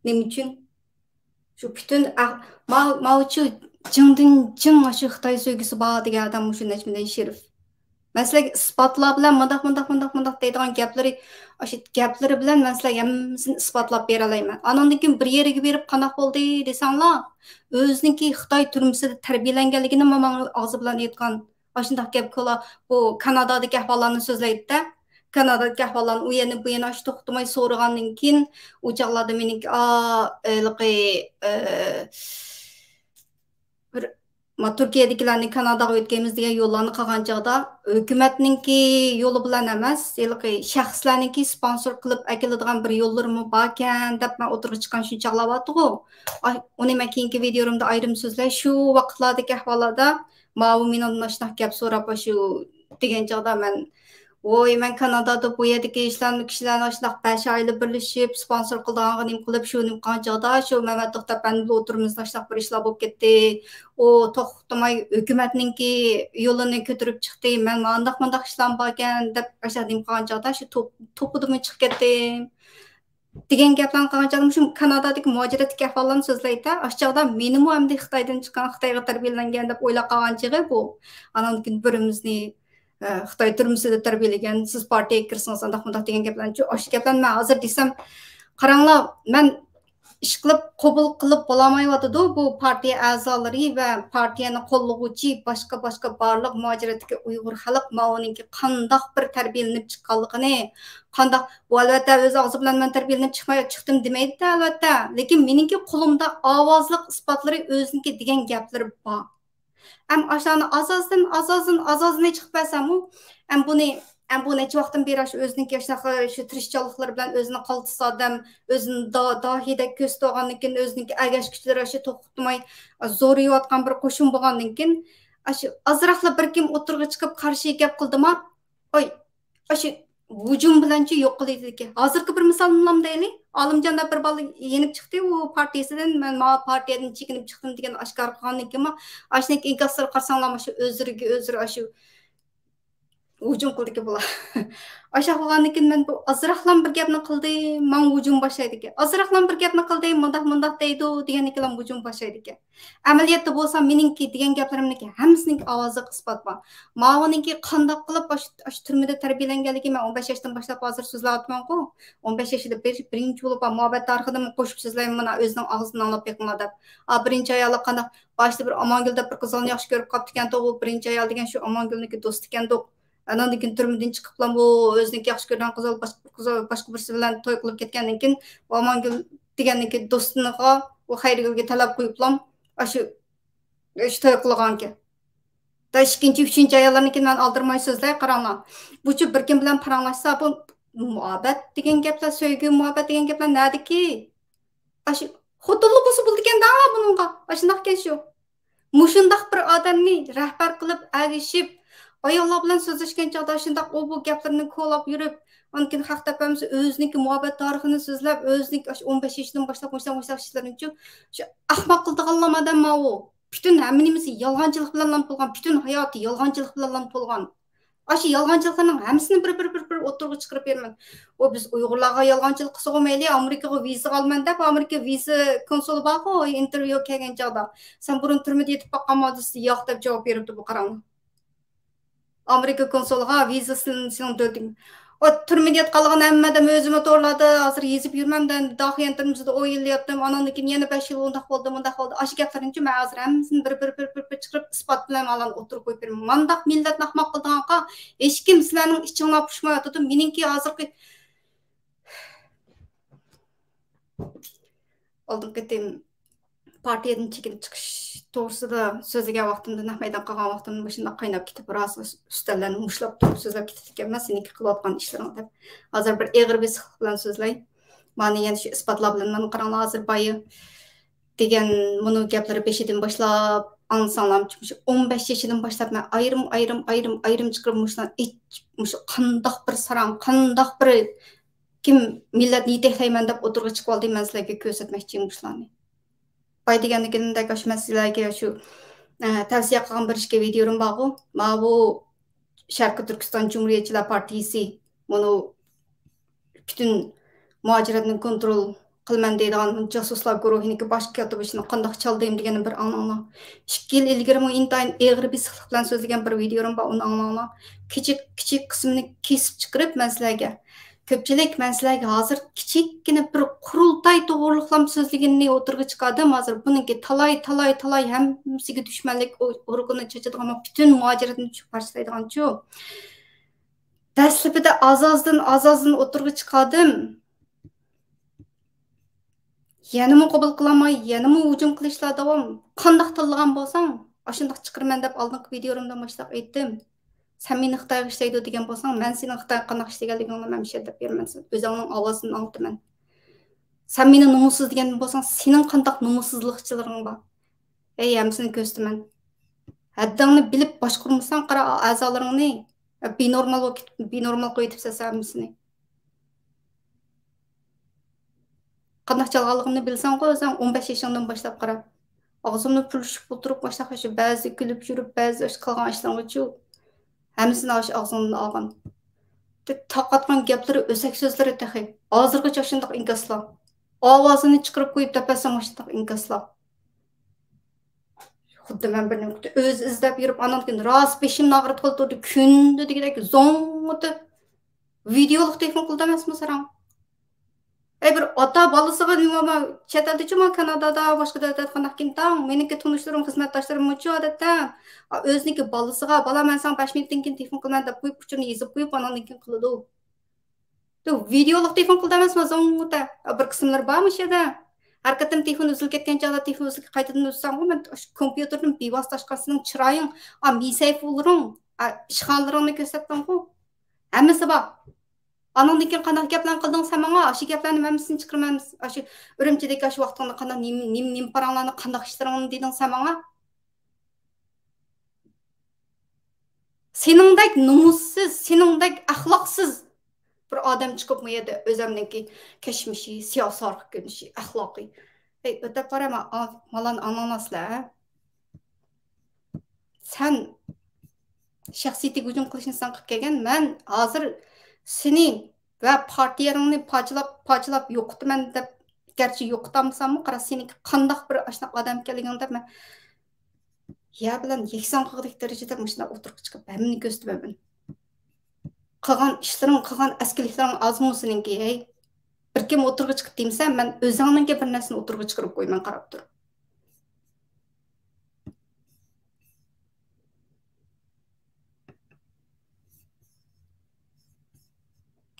نېمە ئۈچۈن؟ شۇ پۈتۈن ئەق-، ما-، ماۋۇچۇ جىڭدىن جىڭ ئاشۇ خىتاي سۆيگۈسى بار دېگەن ئادەم مۇشۇ نەجمىدىن شېرىپ. مەن سىلەرگە ئىسپاتلار بىلەن مۇنداق، مۇنداق، مۇنداق، مۇنداق دەيدىغان گەپلىرى، ئاشۇ گەپلىرى بىلەن مەن سىلەرگە ھەممىسىنى ئىسپاتلاپ بېرەلەيمەن. ئانىڭدىن كېيىن بىر يەرگە بېرىپ قانداق بولدى دېسەڭلار، ئۆزىنىڭكى خىتاي تۈرمىسىدە تەربىيەلەنگەنلىكىنىمۇ ماڭا ئاغزى بىلەن ئېيتقان. ئاشۇنداق گەپ كولا، بۇ كانادادىكى ئەھۋاللارنى سۆزلەيدۇ-دە. كانادادىكى ئەھۋاللارنى ئۇ يەرنى، بۇ يەرنى ئاشۇ توختىماي سورىغاندىن كېيىن، ئۇ چاغلاردا مېنىڭكى، ئا، ھېلىقى، ئە، بىر، ما، تۈركىيەدىكىلەرنى كاناداغا ئۆتكەيمىز دېگەن يوللارنى قىلغان چاغدا، ھۆكۈمەتنىڭكى يولى بىلەن ئەمەس، ھېلىقى شەخسلەرنىڭكى سپونسور قىلىپ ئەكېلىدىغان بىر يوللىرىمۇ باركەن، دەپ مەن ئوتتۇرىغا چىققان شۇ چاغلار بارتىغۇ. ئاي، ئۇنى مەن كېيىنكى ۋىدىيولىرىمدا ئايرىم سۆزلەي. شۇ ۋاقىتلاردىكى ئەھۋاللاردا ماۋۇ مېنىڭدىن ئاشۇنداق گەپ سوراپ، ئاشۇ دېگەن چاغدا مەن، ۋوي، مەن كانادادا بۇ يەردىكى ئىشلارنى، كىشىلەرنى ئاشۇنداق بەش ئائىلە بىرلىشىپ، سپونسور قىلىدىغانغا نېمە قىلىپ، شۇ نېمە قىلغان چاغدا، شۇ مەمەت توختى ئەپەندى بىلەن ئوتتۇرىمىزدا ئاشۇنداق بىر ئىشلار بولۇپ كەتتى. ئۇ توختىماي ھۆكۈمەتنىڭكى يولىنى كۆتۈرۈپ چىقتى. مەن مانداق، مۇنداق ئىشلار باركەن، دەپ ئاشۇنداق نېمە قىلغان چاغدا، شۇ توپ-، توپىدىمۇ چىقىپ كەتتىم. دېگەن گەپلەرنى قىلغان چاغدا، مۇشۇ كانادادىكى مۇھاجىرەتتىكى ئەھۋاللارنى سۆزلەيتتى. ئاشۇ چاغدا مېنىمۇ ئەمدى خىتايدىن چىققان، خىتايغا تەربىيەلەنگەن دەپ ئويلاپ قالغان چېغى بۇ. ئانان كېيىن بىرىمىزنى، ئە، خىتاي تۈرمىسىدە تەربىيەلىگەن، سىز پارتىيەگە كىرسىڭىز ئانداق مۇنداق دېگەن گەپلەرنى، ئاشۇ گەپلەرنى مەن ھازىر دېسەم، قاراڭلار، مەن ئىشقىلىپ قوبۇل قىلىپ بولالمايۋاتىدۇ بۇ پارتىيە ئەزالىرى ۋە پارتىيەنى قوللىغۇچى باشقا، باشقا بارلىق مۇھاجىرەتتىكى ئۇيغۇر خەلق ماۋۇنىڭكى قانداق بىر تەربىيەلىنىپ چىققانلىقىنى، قانداق، بۇ ئەلۋەتتە ئۆز ئاغزى بىلەن مەن تەربىيەلىنىپ چىقماي، چىقتىم دېمەيدۇ-دە، ئەلۋەتتە. لېكىن مېنىڭكى قولۇمدا ئاۋازلىق ئىسپاتلىرى، ئۆزىنىڭكى دېگەن گەپلىرى بار. ئەم ئاشۇلارنى ئاز-ئازدىن، ئاز-ئازدىن، ئاز-ئازدىن چىقىپ بەرسەممۇ، ئەم بۇنى، ئەم بۇ نەچچە ۋاقىتتىن بېرى ئاشۇ ئۆزىنىڭكى ئاشۇنداق شۇ تىرىشچانلىقلىرى بىلەن ئۆزىنى قالتىس ئادەم، ئۆزىنى دا-، داھىيدەك كۆرسىتىۋالغاندىن كېيىن، ئۆزىنىڭكى ئەگەشكۈچىلىرى ئاشۇ توختىماي زورىيىۋاتقان بىر قوشۇن بولغاندىن كېيىن، ئاشۇ ئازراقلا بىر كىم ئوتتۇرىغا چىقىپ قارشى گەپ قىلدىما، ئاي، ئاشۇ ھۇجۇم بىلەنچۇ يوق قىلىدىكەن. ھازىرقى بىر مىسالنى ئالايلى. ئالىمجان دەپ بىر بالا يېنىپ چىقتى، ئۇ پارتىيىسىدىن، مەن ماۋۇ پارتىيەدىن چېكىنىپ چىقتىم دېگەن ئاشكارا قىلغاندىن كېيىن، ئاشۇنداق ئىنكاسلىرى قارىساڭلار، ئاشۇ ئۆزلىرىگە ئۆزلىرى ئاشۇ ھۇجۇم قىلدىكى بۇلار. ئاشۇ بولغاندىن كېيىن مەن بۇ ئازراقلام بىر گەپنى قىلدى، ماڭا ھۇجۇم باشلايدىكەن. ئازراقلام بىر گەپنى قىلدى، مۇنداق، مۇنداق دەيدۇ دېگەندىن كېيىن ھۇجۇم باشلايدىكەن. ئەمەلىيەتتە بولسا مېنىڭكى دېگەن گەپلىرىمنىڭكى ھەممىسىنىڭكى ئاۋازلىق ئىسپات بار. ماۋۇنىڭكى قانداق قىلىپ ئاشۇ، ئاشۇ تۈرمىدە تەربىيەلەنگەنلىكى، مەن ئون بەش ياشتىن باشلاپ ھازىر سۆزلەۋاتىمەنغۇ. ئون بەش ياشىدا بىر، بىرىنچى بولۇپ، مۇھەببەت تارىخىدىن قوشۇپ سۆزلەيمەن، مانا ئۆزىنىڭ ئاغزىدىن ئاڭلاپ بېقىڭلار دەپ. ئا، بىرىنچى ئايالى قانداق، باشتا بىر ئامانگۈل دەپ بىر قىزنى ياخشى كۆرۈپ قاپتىكەنتۇق، ئۇ بىرىنچى ئايال دېگەن شۇ ئامانگۈلنىڭكى دوستى ئىكەنتۇق. ئاناندىن كېيىن تۈرمىدىن چىقىپلا بۇ ئۆزىنىڭكى ياخشى كۆرىدىغان قىزى باشقا بىر قىز، باشقا بىرسى بىلەن توي قىلىپ كەتكەندىن كېيىن، بۇ ئامانگۈل دېگەننىڭكى دوستىنىغا، بۇ خەيرىگۈلگە تەلەپ قويۇپلا، ئاشۇ، ئاشۇ توي قىلغانىكەن. دا ئىككىنچى، ئۈچىنچى ئاياللارنىڭكىنى مەن ئالدىرىماي سۆزلەي، قاراڭلار. بۇچۇ بىر كىم بىلەن پاراڭلاشسا، بۇ مۇھەببەت دېگەن گەپلەر، سۆيگۈ، مۇھەببەت دېگەن گەپلەر نەدىكى؟ ئاشۇ خوتۇنلۇق بولسا بولىدىكەن-دە بۇنىڭغا. ئاشۇنداقكەن شۇ. مۇشۇنداق بىر ئادەمنى رەھبەر قىلىپ ئەگىشىپ، ئاياللار بىلەن سۆزلەشكەن چاغدا شۇنداق ئۇ بۇ گەپلىرىنى كولاپ يۈرۈپ، ئاندىن كېيىن خەق تەپەمىسى ئۆزىنىڭكى مۇھەببەت تارىخىنى سۆزلەپ، ئۆزىنىڭكى ئاشۇ ئون بەش يېشىدىن باشلاپ مۇشۇنداق، مۇشۇنداق ئىشلىرىنىچۇ، شۇ ئەخمەق قىلىدىغانلام ئادەم ماۋۇ. پۈتۈن ھەممە نېمىسى يالغانچىلىق بىلەنلا تولغان، پۈتۈن ھاياتى يالغانچىلىق بىلەنلا تولغان. ئاشۇ يالغانچىلىقلارنىڭ ھەممىسىنى بىر، بىر، بىر، بىر ئوتتۇرىغا چىقىرىپ بېرىمەن. ئۇ بىز ئۇيغۇرلارغا يالغانچىلىق قىلسىغۇ مەيلى، ئامېرىكىغا ۋىزا ئالىمەن دەپ، ئامېرىكا ۋىزا كونسۇلى بارغۇ، ئىنتېرۋيۇغا كەلگەن چاغدا، سەن بۇرۇن تۈرمىدە يېتىپ باققانما دېسە، ياق دەپ جاۋاب بېرىپتۇ بۇ قاراڭلار. ئامېرىكا كونسۇلىغا ۋىزا سېنىڭ دۆلىتىڭ. ئۇ تۈرمىدە ياتقانلىقىنى ھەممە ئادەم ئۆزىمۇ تورلاردا ھازىر يېزىپ يۈرمەمدە، داخىيەن تۈرمىسىدە ئون يىل ياتتىم، ئاناندىن كېيىن يەنە بەش يىل ئۇنداق بولدى، مۇنداق بولدى. ئاشۇ گەپلەرنىچۇ مەن ھازىر ھەممىسىنى بىر، بىر، بىر، بىر، بىر چىقىرىپ ئىسپات بىلەن ئالان ئوتتۇرىغا قويۇپ بېرىمەن. مانداق مىللەتنى ئەخمەق قىلىدىغانغا ھېچكىم سىلەرنىڭ ئىچىڭلار پۇشمايۋاتىدۇ. مېنىڭكى ھازىرقى ئالدىنقى قېتىم پارتىيەدىن چېكىنىپ چىقىش توغرىسىدا سۆزلىگەن ۋاقتىمدا، نەق مەيدان قىلغان ۋاقتىمدا مۇشۇنداق قايناپ كېتىپ، راست ئۈستەللەرنى مۇشتلاپ تۇرۇپ سۆزلەپ كېتىدىكەنمەن، سېنىڭكى قىلىۋاتقان ئىشلىرىڭ دەپ. ھازىر بىر ئېغىر بېسىقلىق بىلەن سۆزلەي. مانا يەنە شۇ ئىسپاتلار بىلەن مانا قاراڭلار، ھازىر بايا دېگەن مۇنۇ گەپلىرى بېشىدىن باشلاپ ئاڭلىساڭلارمۇ، مۇشۇ ئون بەش يېشىدىن باشلاپ مەن ئايرىم، ئايرىم، ئايرىم، ئايرىم چىقىرىپ مۇشۇلارنى ئېچىپ، مۇشۇ قانداق بىر ساراڭ، قانداق بىر كىم مىللەتنى يېتەكلەيمەن دەپ ئوتتۇرىغا چىقىۋالدى، مەن سىلەرگە كۆرسەتمەكچى مۇشۇلارنى. بايا دېگەندىكىندەك ئاشۇ مەن سىلەرگە شۇ، ئە، تەۋسىيە قىلغان بىر ئىككى ۋىدىيولىرىم بارغۇ. ماۋۇ شەرقىي تۈركىستان جۇمھۇرىيەتچىلەر پارتىيىسى مۇنۇ پۈتۈن مۇھاجىرەتنى كونترول قىلىمەن دەيدىغان جاسۇسلار گۇرۇھىنىڭكى باش كاتىبى شۇنى قانداق چالدىم دېگەننى بىر ئاڭلاڭلار. ئىككى يىل ئىلگىرىمۇ ئىنتايىن ئېغىر بېسىقلىق بىلەن سۆزلىگەن بىر ۋىدىيولىرىم بار، ئۇنى ئاڭلاڭلار. كىچىك، كىچىك قىسمىنى كېسىپ چىقىرىپ مەن سىلەرگە، كۆپچىلىك، مەن سىلەرگە ھازىر كىچىككىنە بىر قۇرۇلتاي توغرۇلۇقلام سۆزلىگىنىنى ئوتتۇرىغا چىقاردىم. ھازىر بۇنىڭكى تالاي، تالاي، تالاي ھەممىسىگە دۈشمەنلىك ئۇ-، ئۇرۇقىنى چېچىدىغان، پۈتۈن مۇھاجىرەتنى چۈشۈپ قارشىلايدىغانچۇ. دەسلىپىدە ئاز-ئازدىن، ئاز-ئازدىن ئوتتۇرىغا چىقاردىم. يەنىمۇ قوبۇل قىلالماي، يەنىمۇ ھۇجۇم قىلىشلار داۋام. قانداق تىللىغان بولساڭ، ئاشۇنداق چىقىرىمەن دەپ ئالدىنقى ۋىدىيولىرىمدىن باشلاپ ئېيتتىم. سەن مېنى خىتايغا ئىشلەيدۇ دېگەن بولساڭ، مەن سېنىڭ خىتايغا قانداق ئىشلىگەنلىكىڭنى مەن مۇشۇ يەردە دەپ بېرىمەن سەن. ئۆزۈڭنىڭ ئاۋازىنى ئاڭلىتىمەن. سەن مېنى نومۇسسىز دېگەن بولساڭ، سېنىڭ قانداق نومۇسسىزلىقچىلىرىڭ بار؟ ھەي، ھەممىسىنى كۆرسىتىمەن. ھەددىڭنى بىلىپ باشقۇرمىساڭ، قارا، ئەزالىرىڭنى بىنورمال بولۇپ كېتىپ، بىنورمال قويۇۋېتىپسەن ھەممىسىنى. قانداق چالغانلىقىمنى بىلسەڭغۇ ئۆزۈڭ، ئون بەش يېشىڭدىن باشلاپ قارا. ئاغزىمنى پۈرۈشۈپ ئولتۇرۇپ، ماشۇنداق شۇ بەزى كۈلۈپ يۈرۈپ، بەزى ئىش قىلغان ئىشلىرىڭغىچۇ، ھەممىسىنى ئاشۇ ئاغزىڭدىن ئالغان. تارقاتقان گەپلىرى، ئۆسەك سۆزلىرى تېخى. ھازىرغىچە شۇنداق ئىنكاسلار. ئاۋازىنى چىقىرىپ قويۇپ دەپەرسەڭ ماشۇنداق ئىنكاسلار. خۇددى مەن بىر نېمە ئۆزى ئىزدەپ يۈرۈپ، ئانان كېيىن راست بېشىمنى ئاغرىتقىلى تۇردى. كۈندە دېگۈدەك زوڭغىتى ۋىدېئولۇق تېلېفون قىلدى ئەمەسمۇ ساراڭ؟ ئەي، بىر ئاتا بالىسىغا نېمە، چەت ئەلدىچۇ، مانا كانادادا، باشقا دۆلەتلەردە قانداق كېيىن تاڭ، مېنىڭكى تونۇشلىرىم، خىزمەتداشلىرىم مۇچۇ ئادەتتە، ئا، ئۆزىنىڭكى بالىسىغا، «بالا، مەن ساڭا بەش مىنۇتتىن كېيىن تېلېفون قىلىمەن» دەپ قويۇپ، ئۇچۇرنى يېزىپ قويۇپ، ئاناندىن كېيىن قىلىدۇ. ۋىدېئولۇق تېلېفون قىلدى ئەمەسمۇ زوڭغۇتە. بىر قىسىملىرى بار مۇشۇ يەردە. ھەر قېتىم تېلېفون ئۈزۈلۈپ كەتكەن چاغدا تېلېفون ئۈزۈلگەن، قايتىدىن ئۈزسەڭغۇ، مەن ئاشۇ كومپيۇتېردىن بىۋاسىتە ئاچقان سېنىڭ چىرايىڭ، ئا، مىسەيفۇلىرىڭ، ئا، ئىشخانىلىرىڭنى كۆرسەتتىڭغۇ. ھەممىسى بار. ئانىڭدىن كېيىن قانداق گەپلەرنى قىلدىڭ سەن ماڭا؟ ئاشۇ گەپلەرنى ھەممىسىنى چىقىرىمەن. ئاشۇ ئۈرۈمچىدىكى ئاشۇ ۋاقتىڭدا قانداق نېمە، نېمە، نېمە پاراڭلارنى، قانداق ئىشلىرىڭنى دېدىڭ سەن ماڭا؟ سېنىڭدەك نومۇسسىز، سېنىڭدەك ئەخلاقسىز بىر ئادەم چىقىپ، بۇ يەردە ئۆزەمنىڭكى كەچمىشى، سىياسىي ھالقا كۆرۈنۈشى، ئەخلاقى. ئەي، ئۆتەپ بارە، ما-، ئا-، مالان ئاڭلاڭلاسىلەر، ھە؟ سەن شەخسىيىتىگە ھۇجۇم قىلىشنى سەن قىلىپ كەلگەن، مەن ھازىر سېنى ۋە پارتىيەڭنى پارچىلاپ، پارچىلاپ يوقىتىمەن دەپ، گەرچە يوقىتالمىساممۇ، قارا، سېنىڭكى قانداق بىر ئاشۇنداق ئادەم ئىكەنلىكىڭنى دەپ، مەن يەر بىلەن يەكسان قىلغۇدەك دەرىجىدە مۇشۇنداق ئوتتۇرىغا چىقىپ، ھەممىنى كۆرسىتىمەن مەن. قىلغان ئىشلىرىڭ، قىلغان ئەسكىلىكلىرىڭ ئازمۇ سېنىڭكى، ھەي؟ بىر كىم ئوتتۇرىغا چىقىپ دېمىسە، مەن ئۆزۈڭنىڭكى بىر نەرسىنى ئوتتۇرىغا چىقىرىپ قويىمەن، قاراپ تۇر.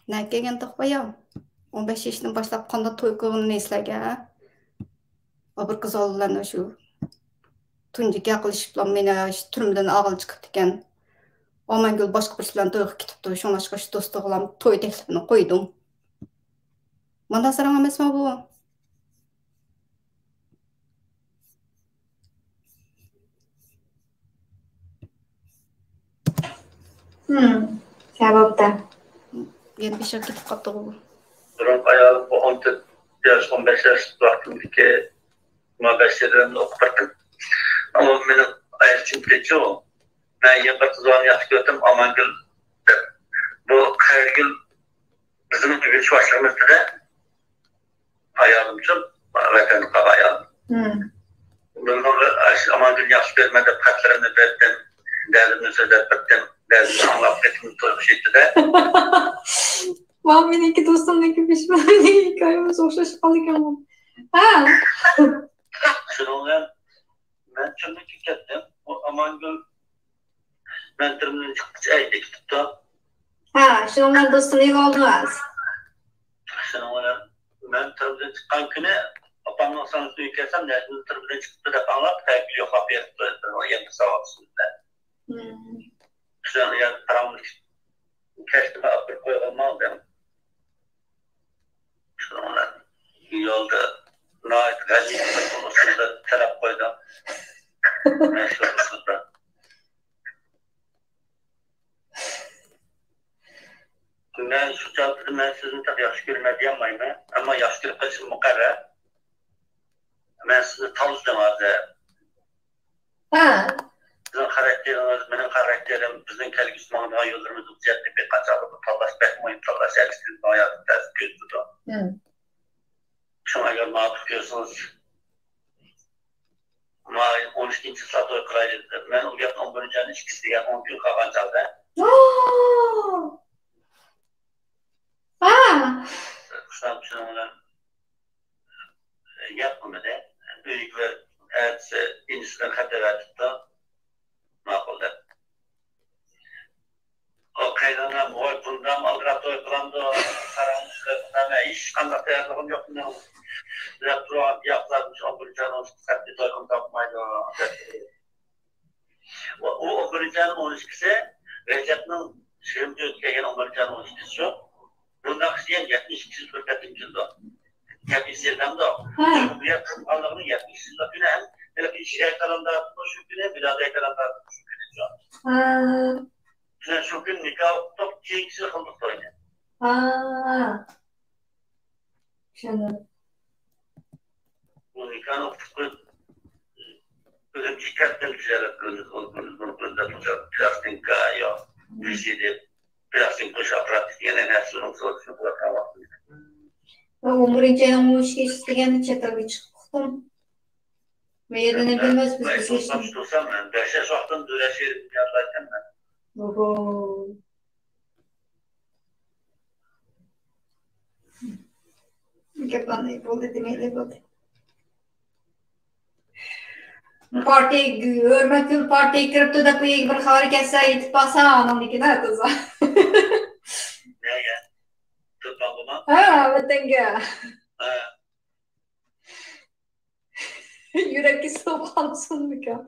نەگە كەلگەنتۇق بايا؟ ئون بەش يېشىدىن باشلاپ قانداق توي قىلغىنىنى ئېسلەگە. ئۇ بىر قىز بىلەن شۇ تۇنجى گەپ قىلىشىپلا مېنى شۇ تۈرمىدىن ئالغىلى چىقىپتىكەن. ئامانگۈل باشقا بىرسى بىلەن تويغا كېتىپتۇ، شۇڭلاشقا شۇ دوستى بىلەن توي تەكلىپىنى قويدۇم. مانداق ساراڭ ئەمەسمۇ بۇ؟ ھىم، سەۋەبتە. يەنە بېشىغا كېتىپ قاپتىغۇ بۇ. بۇرۇنقى ئايالىم بۇ ئون تۆت ياش، ئون بەش ياش ۋاقتىمدىكى مۇناسىۋەتلىرىمنى ئوقۇپ بەردىم. ئەمما مېنىڭ ئايالىم كەتتى. مەن يەنە بىر قىز بالىنى ياخشى كۆردۈم، ئامانگۈل دەپ. بۇ قەرىگۈل بىزنىڭ ئۆگىنىش باشلىقىمىز ئىدى. ئايالىمچۇ، ۋەتەندە قالغان ئايالىم. ھىم. بۇنىڭغا ئاشۇ ئامانگۈلنى ياخشى كۆرىمەن دەپ خەتلىرىمنى بەردىم. دەردىمنى سۆزلەپ بەردىم. دەردىمنى ئاڭلاپ قېتىمنى تويغۇشى ئىدى-دە. ۋاي، مېنىڭكى دوستۇمنىڭكى بىش بالىنىڭ ھېكايىمىز ئوخشاش قالدىكەنغۇ. ھە. شۇنىڭ بىلەن مەن چۆمۈلۈپ كەتتىم. ئۇ ئامانگۈل مەن تۈرمىدىن چىققىچە ئەيدە كېتىپتۇ. ھە، شۇنىڭ بىلەن دوستۇمنى يوقالدىڭىز. شۇنىڭ بىلەن مەن تۈرمىدىن چىققان كۈنى ئاپامنىڭ سىڭلىسىنىڭ ئۆيىگە كەلسەم، نەجمىدىن تۈرمىدىن چىقىپتۇ دەپ ئاڭلاپ، قەرىگۈل يوقلاپ بېرىپتۇ. بىر يەنە ساۋاقدىشىم بىلەن. ھىم. شۇنىڭ بىلەن پاراڭلىشىپ، كەچتە ئاپىرىپ قويغانمۇ دەم. شۇنىڭ بىلەن يولدا ناھايىتى غەلىتە بىر ئۇسۇلدا تەلەپ قويدۇم. مەشھۇر ئۇسۇلدا. مەن شۇ چاغدا مەن سىزنى تېخى ياخشى كۆرىمەن دېيەلمەيمەن. ئەمما ياخشى كۆرۈپ قېلىشىم مۇقەررەر. مەن سىزنى تاللىدىم ھازىر. ھە. سىزنىڭ خاراكتېرىڭىز، مېنىڭ خاراكتېرىم، بىزنىڭ كەلگۈسى ماڭىدىغان يوللىرىمىز بۇ جەھەتتىن بىر قانچە ئالدىدا تاللاش بەك مۇھىم، تاللاش ھەركىتىمىزنىڭ ھاياتىدا تەسىر كۆرسىتىدۇ. ھىم. شۇڭا ئەگەر ماڭا پۇت كۆرسىڭىز، ماي ئون ئىككىنچى چىسلا توي قىلايلى دېدى. مەن ئۇ گەپنى ئون بىرىنچى ئاينىڭ ئىككىسى دېگەن ئون كۈن قالغان چاغدا. ھا! ئۇستام شۇنىڭ بىلەن گەپ قىلمىدى. ئۆيگە بېرىپ ئەتىسى ئىنىسىدىن خەت ئەۋەتىپتۇ. ماقۇل دەپ. ئۇ قېيىنئانام، ۋاي بۇندام ئالدىراپ توي قىلامدۇ؟ قاراڭ شۇنداق قىلىمەن، ھېچقانداق تەييارلىقىم يوق مېنىڭ دەپ تۇرۇپ، ياقلار ئون بىرىنچى ئاينىڭ ئىككىسى خەتنى توي قىلىپ تاپمايدۇ دەپ. ئۇ ئون بىرىنچى ئاينىڭ ئون ئىككىسى رەجەپنىڭ يىگىرمە تۆتى كەلگەن ئون بىرىنچى ئاينىڭ ئون ئىككىسى شۇ. بۇنداق كىشى ھەم يەتمىش ئىككى يىل بىر قېتىم كېلىدۇ. يەتمىش يىل دەمدۇ. ھە. بۇ يەر قىلغانلىقىنىڭ يەتمىش يىل كۈنى ھەم ھېلىقى ھىجرىي كالېندارنىڭ شۇ كۈنى، مىلادىي كالېندارنىڭ شۇ كۈنى شۇ. ھە. بىز شۇ كۈنى نىكاھ ئوقۇپ، كېيىنكىسى قىلدۇق توينى. ھا. چۈشەندىم. بۇ نىكاھنى ئوقۇتۇپ قويۇپ، ئۆزۈم ئىككى ھەپتىدىن تىجارەت قىلىمىز، ئون كۈن، ئون كۈن دەپ تۇرسا، پلاستىنكا، يا، ۋىسى دەپ، پلاستىنكا قويۇش ئاپپاراتى دېگەن نەرسىنىڭ سودىسىنى قىلىۋاتقان ۋاقتىمىز. ئون بىرىنچى ئاينىڭ ئون ئىككىنچىسى دېگەندە چەت ئەلگە چىقىپ ئۇقتۇم. مەيلىنى بىلمەس بىز بىز ئىشتىن. تۇرسام مەن بەش ياش ۋاقتىمدا دۆلەت شېئىرىمنى يادلايتتىم مەن. ئوھو. گەپلەرنى بولدى دېمەيلى بولدى. پارتىيە، ھۆرمەتكۈل پارتىيەگە كىرىپتۇ دەپ ئۆيگە بىر خەۋەر كەتسە، يېتىپ بارسا ئانىڭدىكىنى تازا. نەگە؟ تۇرپانغىمۇ؟ ھە، ۋەتەنگە. ھە. يۈرەككە سىغىپ قالسۇنمىكىن؟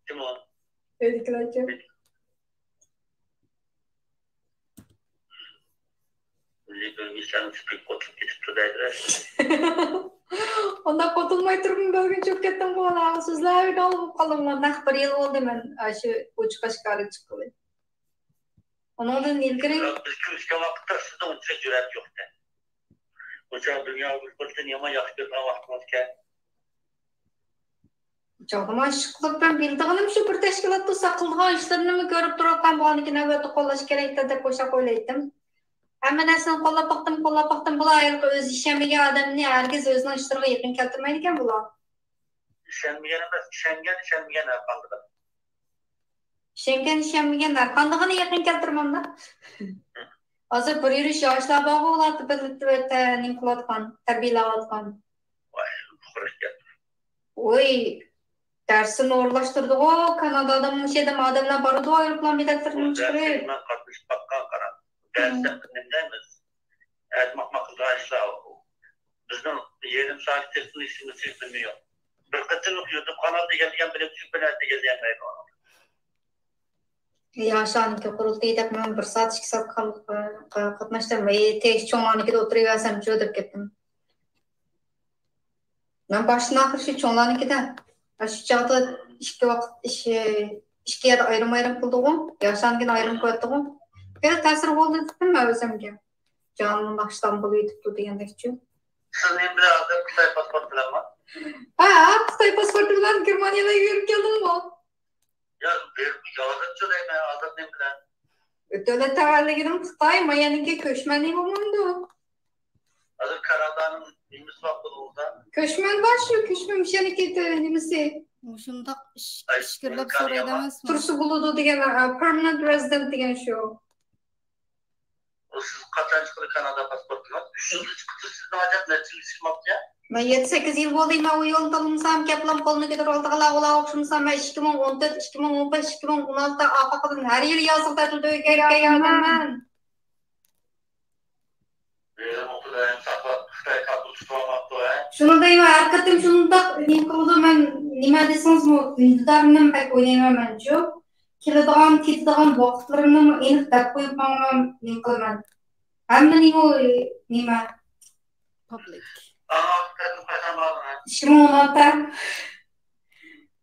كىم ئۇ؟ ئۆيدىكىلەرچۇ؟ مىللىي بۆلگۈنچىلەرنىڭ سۈپىتى قوتۇلۇپ كېتىپتۇ دەيدۇ. ئۇنداق قوتۇلماي تۇرۇپمۇ بۆلگۈنچى بولۇپ كەتتىمغۇ، مانا سۆزلەرگە ئالغۇپ قالدىم. نەق بىر يىل بولدى مەن شۇ ئوچۇق ئاشكارا چىققىلى. ئۇنىڭدىن ئىلگىرى بىز كۆرۈشكەن ۋاقىتتا سىزنىڭ ئۇنچە جۈرئەت يوقكەن. ئۇ چاغ دۇنيا بىر بىردىن يامان ياخشى كۆرىدىغان ۋاقتىڭىزكەن. ئۇ چاغدا مانا ئىشقىلىپ مەن بىلىدىغىنىم شۇ، بىر تەشكىلات تۇرسا قىلىدىغان ئىشلىرىنىمۇ كۆرۈپ تۇرۇۋاتقان بولغاندىكىن نۆۋەتتە قوللاش كېرەكتە دەپ بوشاپ ئويلايتتىم. ھەممە نەرسىنى قوللاپ باقتىم، قوللاپ باقتىم. بۇلار ھېلىقى ئۆزى ئىشەنمىگەن ئادەمنى ھەرگىز ئۆزىنىڭ ئىشلىرىغا يېقىن كەلتۈرمەيدىكەن بۇلار. ئىشەنمىگەن ئەمەس، ئىشەنگەن، ئىشەنمىگەن ھەرقاندىقىدا. ئىشەنگەن، ئىشەنمىگەن ھەرقاندىقىنى يېقىن كەلتۈرمەمدۇ. ھازىر بىر يۈرۈش ياشلار بارغۇ، ئۇلار بىللە نېمە قىلىۋاتقان، تەربىيەلەۋاتقان. ۋاي، قۇرۇق گەپ. ۋوي، دەرسىنى ئورۇنلاشتۇردىغۇ، كانادادىن مۇشۇ يەردىن ئادەملەر بارىدۇ، ئايروپىلان بېلەتلىرىنى چىقىرىپ. مەن قاتنىشىپ باققان، قارا. دەرس دەپ نېمە دەيمىز؟ ئەتە ماقماق قىلىدىغان ئىشلار. بىزنىڭ يېرىم سائەت تېلېفون ئىشلىمىسى نېمە يوق. بىر قېتىملىق يۇتۇب قانالدا ئىگىلىگەن بىلىم چۈشۈپ بىلەن ئىگىلىيەلمەيدۇ. ياشارنىڭكى قۇرۇلتىيى دەپ مەن بىر سائەت، ئىككى سائەت قاتناشتىم. ۋەي، تېخى چوڭلارنىڭكىدە ئولتۇرۇۋەرسەمچۇ دەپ كەتتىم. مەن باشتىن ئاخىر شۇ چوڭلارنىڭكىدە. شۇ چاغدا ئىككى ۋاقىت ئىش، ئىككى يەردە ئايرىم-ئايرىم قىلدىغۇ. ياشارنىڭكىنى ئايرىم قوياتتىغۇ. بەك تەسىر بولدى دېدىم مەن ئۆزۈمگە. جانىم ناخشىدان بولۇۋېتىپتۇ دېگەندەكچۇ. سىز نېمە بىلەن ھازىر خىتاي پاسپورتى بىلەنمۇ؟ ھە، خىتاي پاسپورتى بىلەن گېرمانىيەگە يۈرۈپ كەلدىمغۇ. يا، بېرىپ يازىچۇ دەيمەن، ھازىر نېمە بىلەن؟ دۆلەت تەۋەلىكىنىڭ خىتاي، ما يەنىكى كۆچمەن نېمە بولمامدۇ؟ ھازىر كانادانىڭ نېمىسى بار قولىڭىزدا؟ كۆچمەن بار شۇ، كۆچمەن مۇشۇ يەنىكى نېمىسى. مۇشۇنداق ئىش-، ئاي، ئىچكىرىلەپ كانادا سورايدۇ ئەمەسمۇ؟ تۇرسا بولىدۇ دېگەن، ئا، پېرمانېنت رېزىدېنت دېگەن شۇ. ئۇ سىز قاچان چىقتى كانادا پاسپورتىڭىز؟ ئۈچ يىلدا چىقىپتۇ، سىزنىڭ ئەجەب نەچچە يىل چىقماپتۇ يا؟ مەن يەتتە، سەككىز يىل بولدى، مەن ئۇ يولنى تاللىمىسام، كەپلام قولنى كۆتۈرۈپ ئالدىغانلارغا ئوخشىمىسام، مەن ئىككى مىڭ ئون تۆت، ئىككى مىڭ ئون بەش، ئىككى مىڭ ئون ئالتە ئارقىدىن ھەر يىلى يازلىق تەتىلدە ئۆيگە كەلگەن. شۇنى دەيمەن، ھەر قېتىم شۇنداق نېمە قىلىدۇ، مەن نېمە دېسىڭىزمۇ، ئۈندىدارنىمۇ بەك ئوينايمەن مەنچۇ. كېلىدىغان، كېتىدىغان ۋاقىتلىرىمنىمۇ ئېنىق دەپ قويۇپ ماڭىمەن، نېمە قىلىمەن. ھەممىنىمۇ، نېمە، پابلىك. ئىككى مىڭ ئون ئالتە.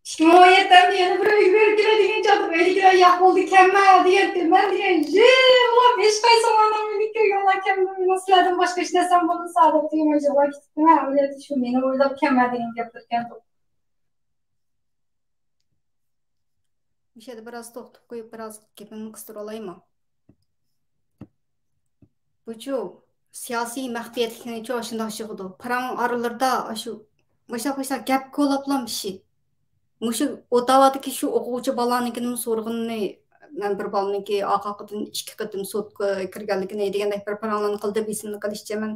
ئىككى مىڭ ئون يەتتە يەنە بىر ئۆيگە بېرىپ كېلەي دېگەن چاغدا، ئۆيدىكىلەر ياق بولدى، كەلمە دېگەنتى. مەن دېگەن، يىغلاپ، ھېچقايسىڭلارنىڭ مېنى كۆرگۈڭلار كەلمىدى، مېنىڭ سىلەردىن باشقا ھېچ نەرسەم بولمىسا دەپ دېگەن، يىغلاپ كېتىپتىمەن. ئەمەلىيەتتە شۇ مېنى ئويلاپ كەلمە دېگەن گەپلىرى ئىكەن. مۇشۇ يەردە بىراز توختىتىپ قويۇپ، بىراز گېپىمنى قىستۇرۇۋالايمۇ؟ بۇچۇ سىياسىي مەخپىيەتلىكنىچۇ ئاشۇنداق يىغىدۇ. پاراڭ ئارىلىرىدا ئاشۇ مۇشۇنداق، مۇشۇنداق گەپ كولاپلام ئىشى. مۇشۇ ئوتاۋادىكى شۇ ئوقۇغۇچى بالانىڭكىنىمۇ سورىغىنىنى مەن بىر بالىنىڭكى ئارقا-ئارقىدىن ئىككى قېتىم سوتقا كىرگەنلىكىنى دېگەندەك بىر پاراڭلارنى قىلدىم، ئېسىمدە قېلىشىچە مەن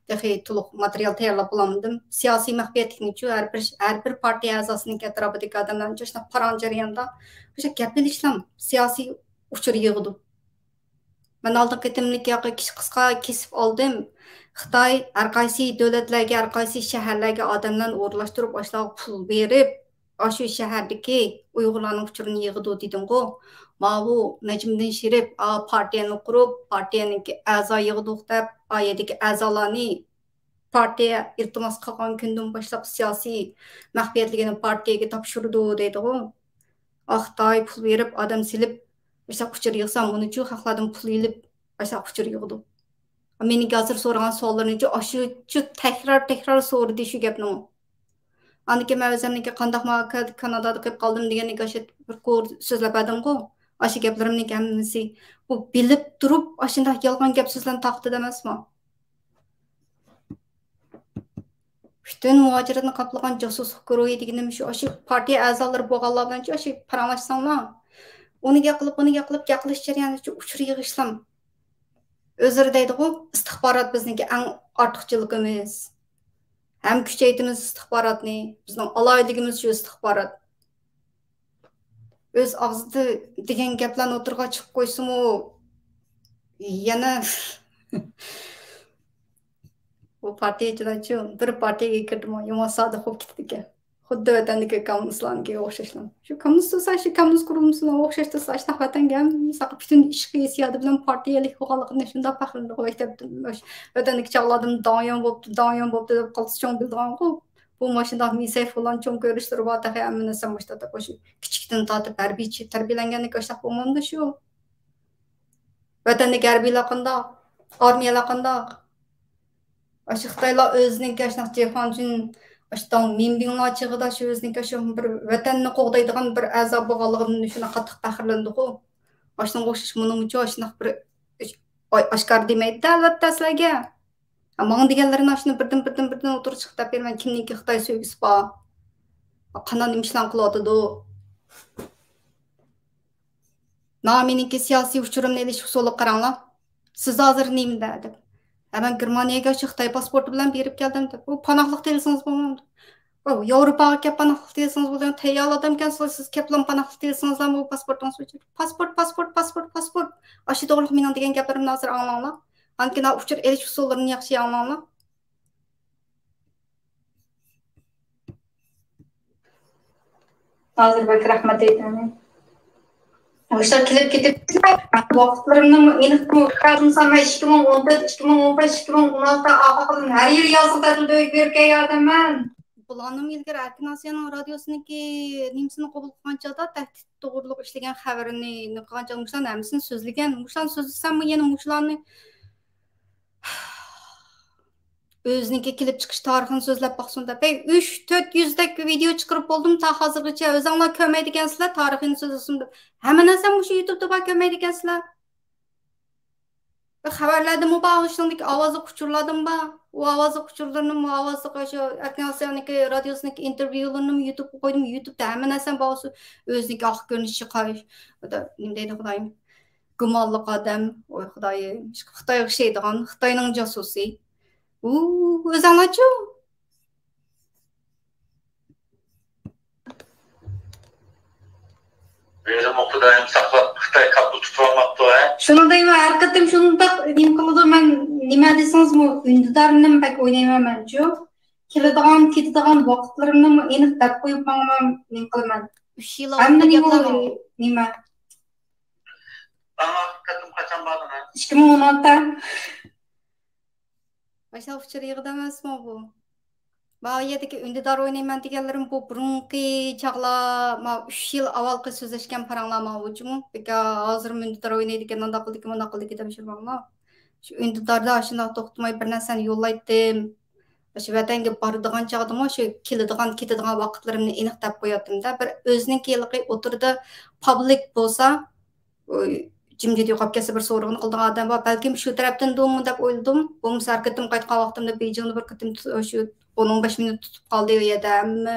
تېخى تولۇق ماتېرىيال تەييارلاپ بولالمىدىم. سىياسىي مەخپىيەتلىكنىچۇ ھەر بىر، ھەر بىر پارتىيە ئەزاسىنىڭكى ئەتراپىدىكى ئادەملەرنىچۇ شۇنداق پاراڭ جەريانىدا مۇشۇ گەپ ئېلىشلام سىياسىي ئۇچۇر يىغىدۇ. مەن ئالدىنقى قېتىملىك ياقى كىچىك قىسقا كېسىپ ئالدىم. خىتاي ھەر قايسى دۆلەتلەرگە، ھەر قايسى شەھەرلەرگە ئادەملەرنى ئورۇنلاشتۇرۇپ، ئاشۇلارغا پۇل بېرىپ، ئاشۇ شەھەردىكى ئۇيغۇرلارنىڭ ئۇچۇرىنى يىغىدۇ دېدىڭغۇ. ماۋۇ نەجمىدىن شېرىپ، ئا، پارتىيەنى قۇرۇپ، پارتىيەنىڭكى ئەزا يىغىدۇق دەپ، ئا يەردىكى ئەزالارنى پارتىيە ئىلتىماس قىلغان كۈندىن باشلاپ سىياسىي مەخپىيەتلىكىنى پارتىيەگە تاپشۇرىدۇ دەيدىغۇ. ئا، خىتاي پۇل بېرىپ، ئادەم سېلىپ، ئاشۇنداق ئۇچۇر يىغسا، مۇنىچۇ خەقلەردىن پۇل ئېلىپ، ئاشۇنداق ئۇچۇر يىغىدۇ. مېنىڭكى ھازىر سورىغان سوئاللىرىنىچۇ ئاشۇچۇ تەكرار، تەكرار سورىدى شۇ گەپنىمۇ. ئاندىن كېيىن مەن ئۆزۈمنىڭكى قانداقما ك-، كانادادا قېلىپ قالدىم دېگەندىن كېيىن ئاشۇ بىر قۇر سۆزلەپ بەردىمغۇ. ئاشۇ گەپلىرىمنىڭكى ھەممىسى بۇ بىلىپ تۇرۇپ ئاشۇنداق يالغان گەپ سۆزلەرنى تارقىتىدۇ ئەمەسمۇ؟ پۈتۈن مۇھاجىرەتنى قاپلىغان جاسۇسلۇق گۇرۇھى دېگىنىم شۇ، ئاشۇ پارتىيە ئەزالىرى بولغانلار بىلەن شۇ، ئاشۇ پاراڭلاشساڭلار، ئۇنى گەپ قىلىپ، بۇنى گەپ قىلىپ، گەپ قىلىش جەريانىدا شۇ ئۇچۇر يىغىشلام. ئۆزلىرى دەيدىغۇ، ئىستىخبارات بىزنىڭكى ئەڭ ئارتۇقچىلىقىمىز. ھەم كۈچەيتىمىز ئىستىخباراتنى. بىزنىڭ ئالاھىدىلىكىمىز شۇ ئىستىخبارات. ئۆز ئاغزىدا دېگەن گەپلەرنى ئوتتۇرىغا چىقىپ قويسىمۇ، يەنە بۇ پارتىيەچىلەرچۇ، بىر پارتىيەگە كىردىمۇ، يامان سادىق بولۇپ كېتىدىكەن. خۇددى ۋەتەندىكى كوممۇنىستلارنىڭكىگە ئوخشاشلا. شۇ كوممۇنىست بولسا، شۇ كوممۇنىست قۇرۇلمىسىغا ئوخشاشلا، ئاشۇنداق ۋەتەنگە ھەممىسى پۈتۈن ئىچكى ھېسسىياتى بىلەن پارتىيەلىك بولغانلىقىنى شۇنداق پەخىرلىنىدىغۇ. مەكتەپتە، ۋەتەندىكى چاغلاردىمۇ داڭيون بوپتۇ، داڭيون بوپتۇ دەپ قالسا چوڭ بىلىدىغانغۇ. بۇ ماشۇنداق مىسەي فۇلان چوڭ كۆرۈشلىرى بار، تېخى ھەممە نەرسە مۇشۇنداق دەپ، ئاشۇ كىچىكتىن تارتىپ ھەربىيچى تەربىيەلەنگەندىكى ئاشۇنداق بولمامدۇ شۇ؟ ۋەتەندىكى ھەربىيلەر قانداق؟ ئارمىيەلەر قانداق؟ ئاشۇ خىتايلار ئۆزىنىڭكى ئاشۇنداق جيې خۇاڭجۈن، ئاشۇ داڭ مىنبىڭلار چېغىدا شۇ ئۆزىنىڭكى شۇ بىر ۋەتەننى قوغدايدىغان بىر ئەزا بولغانلىقىدىن شۇنداق قاتتىق پەخىرلىنىدىغۇ. ئاشۇنىڭغا ئوخشاش مۇنىمۇچۇ ئاشۇنداق بىر ئاي-، ئاشكارا دېمەيدۇ ئەلۋەتتە سىلەرگە. ماڭا دېگەنلىرىنى ئاشۇنى بىردىن، بىردىن، بىردىن ئوتتۇرىغا چىقىپ دەپ بېرىمەن. كىمنىڭكى خىتاي سۆيگۈسى بار؟ قانداق نېمە ئىشلارنى قىلىۋاتىدۇ؟ مانا مېنىڭكى سىياسىي ئۇچۇرۇمنى ئېلىش ئۇسۇلىغا قاراڭلار. سىز ھازىر نېمىدە دەپ. ھە، مەن گېرمانىيەگە شۇ خىتاي پاسپورتى بىلەن بېرىپ كەلدىم دەپ. ئۇ پاناھلىق تېلىسىڭىز بولمامدۇ؟ ئۇ ياۋروپاغا كەپ پاناھلىق تېلىسىڭىز بولىدىغان تەييارلىق ئادەمكەنسىز، سىز كەپلا پاناھلىق تېلىسىڭىزلا بۇ پاسپورتىڭىز ئۈچۈن. پاسپورت، پاسپورت، پاسپورت، پاسپورت. ئاشۇ توغرىلىق مېنىڭ دېگەن گەپلىرىمنى ھازىر ئاڭلاڭلار. ئاندىن كېيىن ئۇچۇر ئېلىش ئۇسۇللىرىنى ياخشى ئاڭلاڭلار. ھازىر بەك رەھمەت ئېيتىمەن. ئاشۇنداق كېلىپ كېتىپ، ۋاقىتلىرىمنىمۇ ئېنىق تۇتۇۋالمىسام، مەن ئىككى مىڭ ئون تۆت، ئىككى مىڭ ئون بەش، ئىككى مىڭ ئون ئالتە ئاخىرقىدىن ھەر يىلى يازغا تەتىلدە ئۆيگە بېرىپ كەلگەن ئادەممەن. بۇلارنىمۇ ئىلگىرى ئەركىن ئاسىيانىڭ رادىيوسىنىڭكى نېمىسىنى قوبۇل قىلغان چاغدا، تەھدىت توغرۇلۇق ئىشلىگەن خەۋىرىنى قىلغان چاغدا مۇشۇلارنىڭ ھەممىسىنى سۆزلىگەن. مۇشۇلارنى سۆزلىسەممۇ يەنە مۇشۇلارنى ئۆزىنىڭكى كېلىپ چىقىش تارىخىنى سۆزلەپ باقسۇن دەپ، ھەي، ئۈچ، تۆت يۈزدەك ۋىدېئو چىقىرىپ بولدۇم تا ھازىرغىچە، ئۆزۈڭلار كۆرمەيدىكەنسىلەر، تارىخىنى سۆزلىسۇن دەپ. ھەممە نەرسە مۇشۇ يۇتۇبتا بار، كۆرمەيدىكەنسىلەر. خەۋەرلەردىمۇ بار، شۇنىڭدىكى ئاۋازلىق ئۇچۇرلاردىمۇ بار. ئۇ ئاۋازلىق ئۇچۇرلىرىنىمۇ، ئاۋازلىق شۇ ئەركىن ئاسىيانىڭكى رادىيوسىنىڭكى ئىنتېرۋيۇلىرىنىمۇ يۇتۇبقا قويدۇم. يۇتۇبتا ھەممە نەرسە بار، ئۆزىنىڭكى ئاق كۆرۈنۈشى قايىش. نېمە دەيدۇ خۇدايىم؟ گۇمانلىق ئادەم، ۋاي خۇدايىم، خىتايغا ئىشەيدىغان، خىتاينىڭ جاسۇسى. ئۇ، ئۆزۈڭلارچۇ؟ ھېلىمۇ خۇدايىم ساقلاپ، خىتاي كاپىل تۇتۇۋالماپتۇ، ھە؟ شۇنى دەيمەن، ھەر قېتىم شۇنداق نېمە قىلىدۇ، مەن نېمە دېسىڭىزمۇ ئۈندىدارنىمۇ بەك ئوينايمەن مەنچۇ. كېلىدىغان، كېتىدىغان ۋاقىتلىرىمنىمۇ ئېنىق دەپ قويۇپ ماڭىمەن، نېمە قىلىمەن. ئۈچ يىل ھەممە ئالدىدا نېمە گەپلەر ماۋۇ. نېمە؟ ئاڭا قېتىم قاچان باردىڭ؟ ئىككى مىڭ ئون ئالتە. ئاشۇ ئۇچۇر يىغىدۇ ئەمەسمۇ بۇ؟ ما يەردىكى ئۈندىدار ئوينايمەن دېگەنلىرىم بۇ بۇرۇنقى چاغلار، ما ئۈچ يىل ئاۋۋالقى سۆزلەشكەن پاراڭلار ماۋۇ جۇمۇ. بىكار ھازىرمۇ ئۈندىدار ئوينايدىكەن، ئانداق قىلدىكەن، مۇنداق قىلدىكەن دەپ يۈرمەڭلار. شۇ ئۈندىداردا ئاشۇنداق توختىماي بىر نەرسىنى يوللايتتىم. شۇ ۋەتەنگە بارىدىغان چاغدىمۇ شۇ كېلىدىغان، كېتىدىغان ۋاقىتلىرىمنى ئېنىق دەپ قوياتتىم-دە. بىر ئۆزىنىڭكى ھېلىقى ئوتتۇرىدا پابلىك بولسا، ئۇ جىمجىت يوقاپ كەتسە، بىر سورىقىنى قىلىدىغان ئادەم بار. بەلكىم شۇ تەرەپتىندۇمۇ دەپ ئويلىدىم. بولمىسا ھەر قېتىم قايتقان ۋاقتىمدا بېيجىڭدا بىر قېتىم تۇ-، شۇ ئون، ئون بەش مىنۇت تۇتۇپ قالدى ئۇ يەردە. ھەممە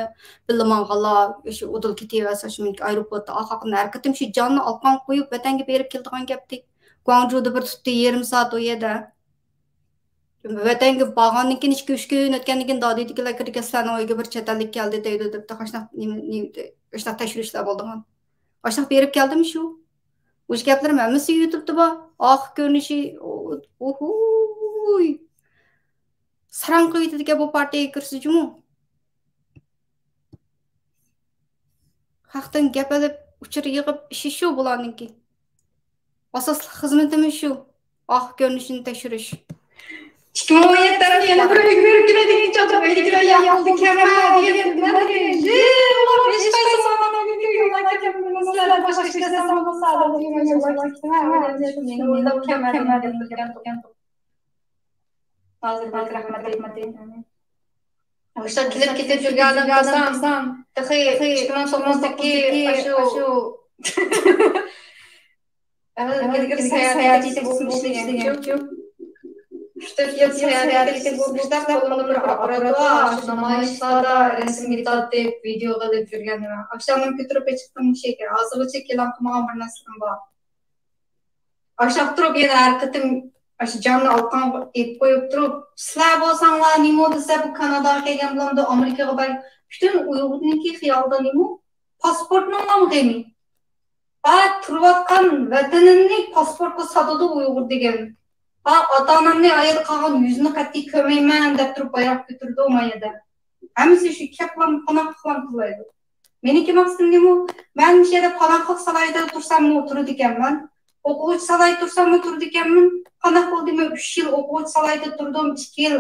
بىللە ماڭغانلار شۇ ئۇدۇل كېتىۋەرسە، شۇ مېنىڭكى ئايروپورتتا ئاخىرقىدىن ھەر قېتىم شۇ جاننى ئالقان قويۇپ ۋەتەنگە بېرىپ كېلىدىغان گەپتى. گۇاڭجۇدا بىر تۇتتى، يېرىم سائەت ئۇ يەردە. ۋەتەنگە بارغاندىن كېيىن ئىككى، ئۈچ كۈن ئۆتكەندىن كېيىن دادىدىكىلەر كىرگەن، سىلەرنىڭ ئۆيگە بىر چەت ئەللىك كەلدى دەيدۇ دەپتۇ. قاشناق نېمە، نېمە، قاشناق تەكشۈرۈشلەر بولىدىغان. قاشناق بېرىپ كەلدىم شۇ. مۇشۇ گەپلىرىم ھەممىسى يۇتۇبتا بار. ئاخ كۆرۈنۈشى، ئوھۇي. ساراڭ قىلىۋېتىدىكەن بۇ پارتىيەگە كىرسە جۇمۇ. خەقتىن گەپ ئېلىپ، ئۇچۇر يىغىپ ئىشى شۇ بۇلارنىڭكى. ئاساسلىق خىزمىتىمىز شۇ. ئاخ كۆرۈنۈشىنى تەكشۈرۈش. ئىككى مىڭ ئون يەتتە تەرەپ يەنە بىر ئۆيگە بېرىپ كېلەيدىكەن چاغدا ئۆيدىكىلەر ياقمىدى كەمە دېگەن. مەن دېگەن، يېڭىلار ھېچقايسى ساڭا يوللاپ كەلمىدى. سىلەردىن باشقا ھېچ كەس ساڭا سادىق دېگەن يوللاپ كەلمىدى. ھازىر بەك رەھمەت ئېيتمىدى. ئاشۇ كېلىپ كېتىپ يۈرگەن ئادەم قىلسام، تېخى ئىككى مىڭ توققۇزدىكى ئاشۇ ئىلگىرى ساياھەت ئېتىپ بولۇپ ئىشلىگەن. ئۈچ تۆت يىل ساياھەت ئېتىپ بولۇپ ئىشلەپ، قولۇمدا بىر ئاپپارات بار، ئاشۇ نامايىشلاردا رەسىمگە تارتىپ، ۋىدېئوغا ئېلىپ يۈرگەن. ئاشۇلارنى كۆتۈرۈپ چىقتىم مۇشۇ يەرگە. ھازىرغىچە پىلان قىلمىغان بىر نەرسىلىرىم بار. ئاشۇنداق تۇرۇپ يەنە ھەر قېتىم ئاشۇ جاننى ئالقانغا ئېلىپ قويۇپ تۇرۇپ، سىلەر بولساڭلار نېمە دېسە، بۇ كاناداغا كەلگەن بولامدۇ، ئامېرىكىغا بار. پۈتۈن ئۇيغۇرنىڭكى خىيالىدا نېمە؟ پاسپورتنىڭلا غېمى. ئا، تۇرۇۋاتقان ۋەتىنىنى پاسپورتقا ساتىدۇ ئۇيغۇر دېگەن. ئا، ئاتا-ئانامنى ئايادا قالغان يۈزىنى قەتئىي كۆرمەيمەن دەپ تۇرۇپ بايراق كۆتۈرىدۇ ما يەردە. ھەممىسى شۇ كەپلام، قوناقلىقلام قىلايدۇ. مېنىڭكى مەقسىتىم نېمە؟ مەن مۇشۇ يەردە پاناھلىق سالاھىيىتىدە تۇرساممۇ تۇرىدىكەنمەن. ئوقۇغۇچى سالاھىيىتىدە تۇرساممۇ تۇرىدىكەنمەن. قانداق بولدى؟ مەن ئۈچ يىل ئوقۇغۇچى سالاھىيىتىدە تۇردۇم، ئىككى يىل،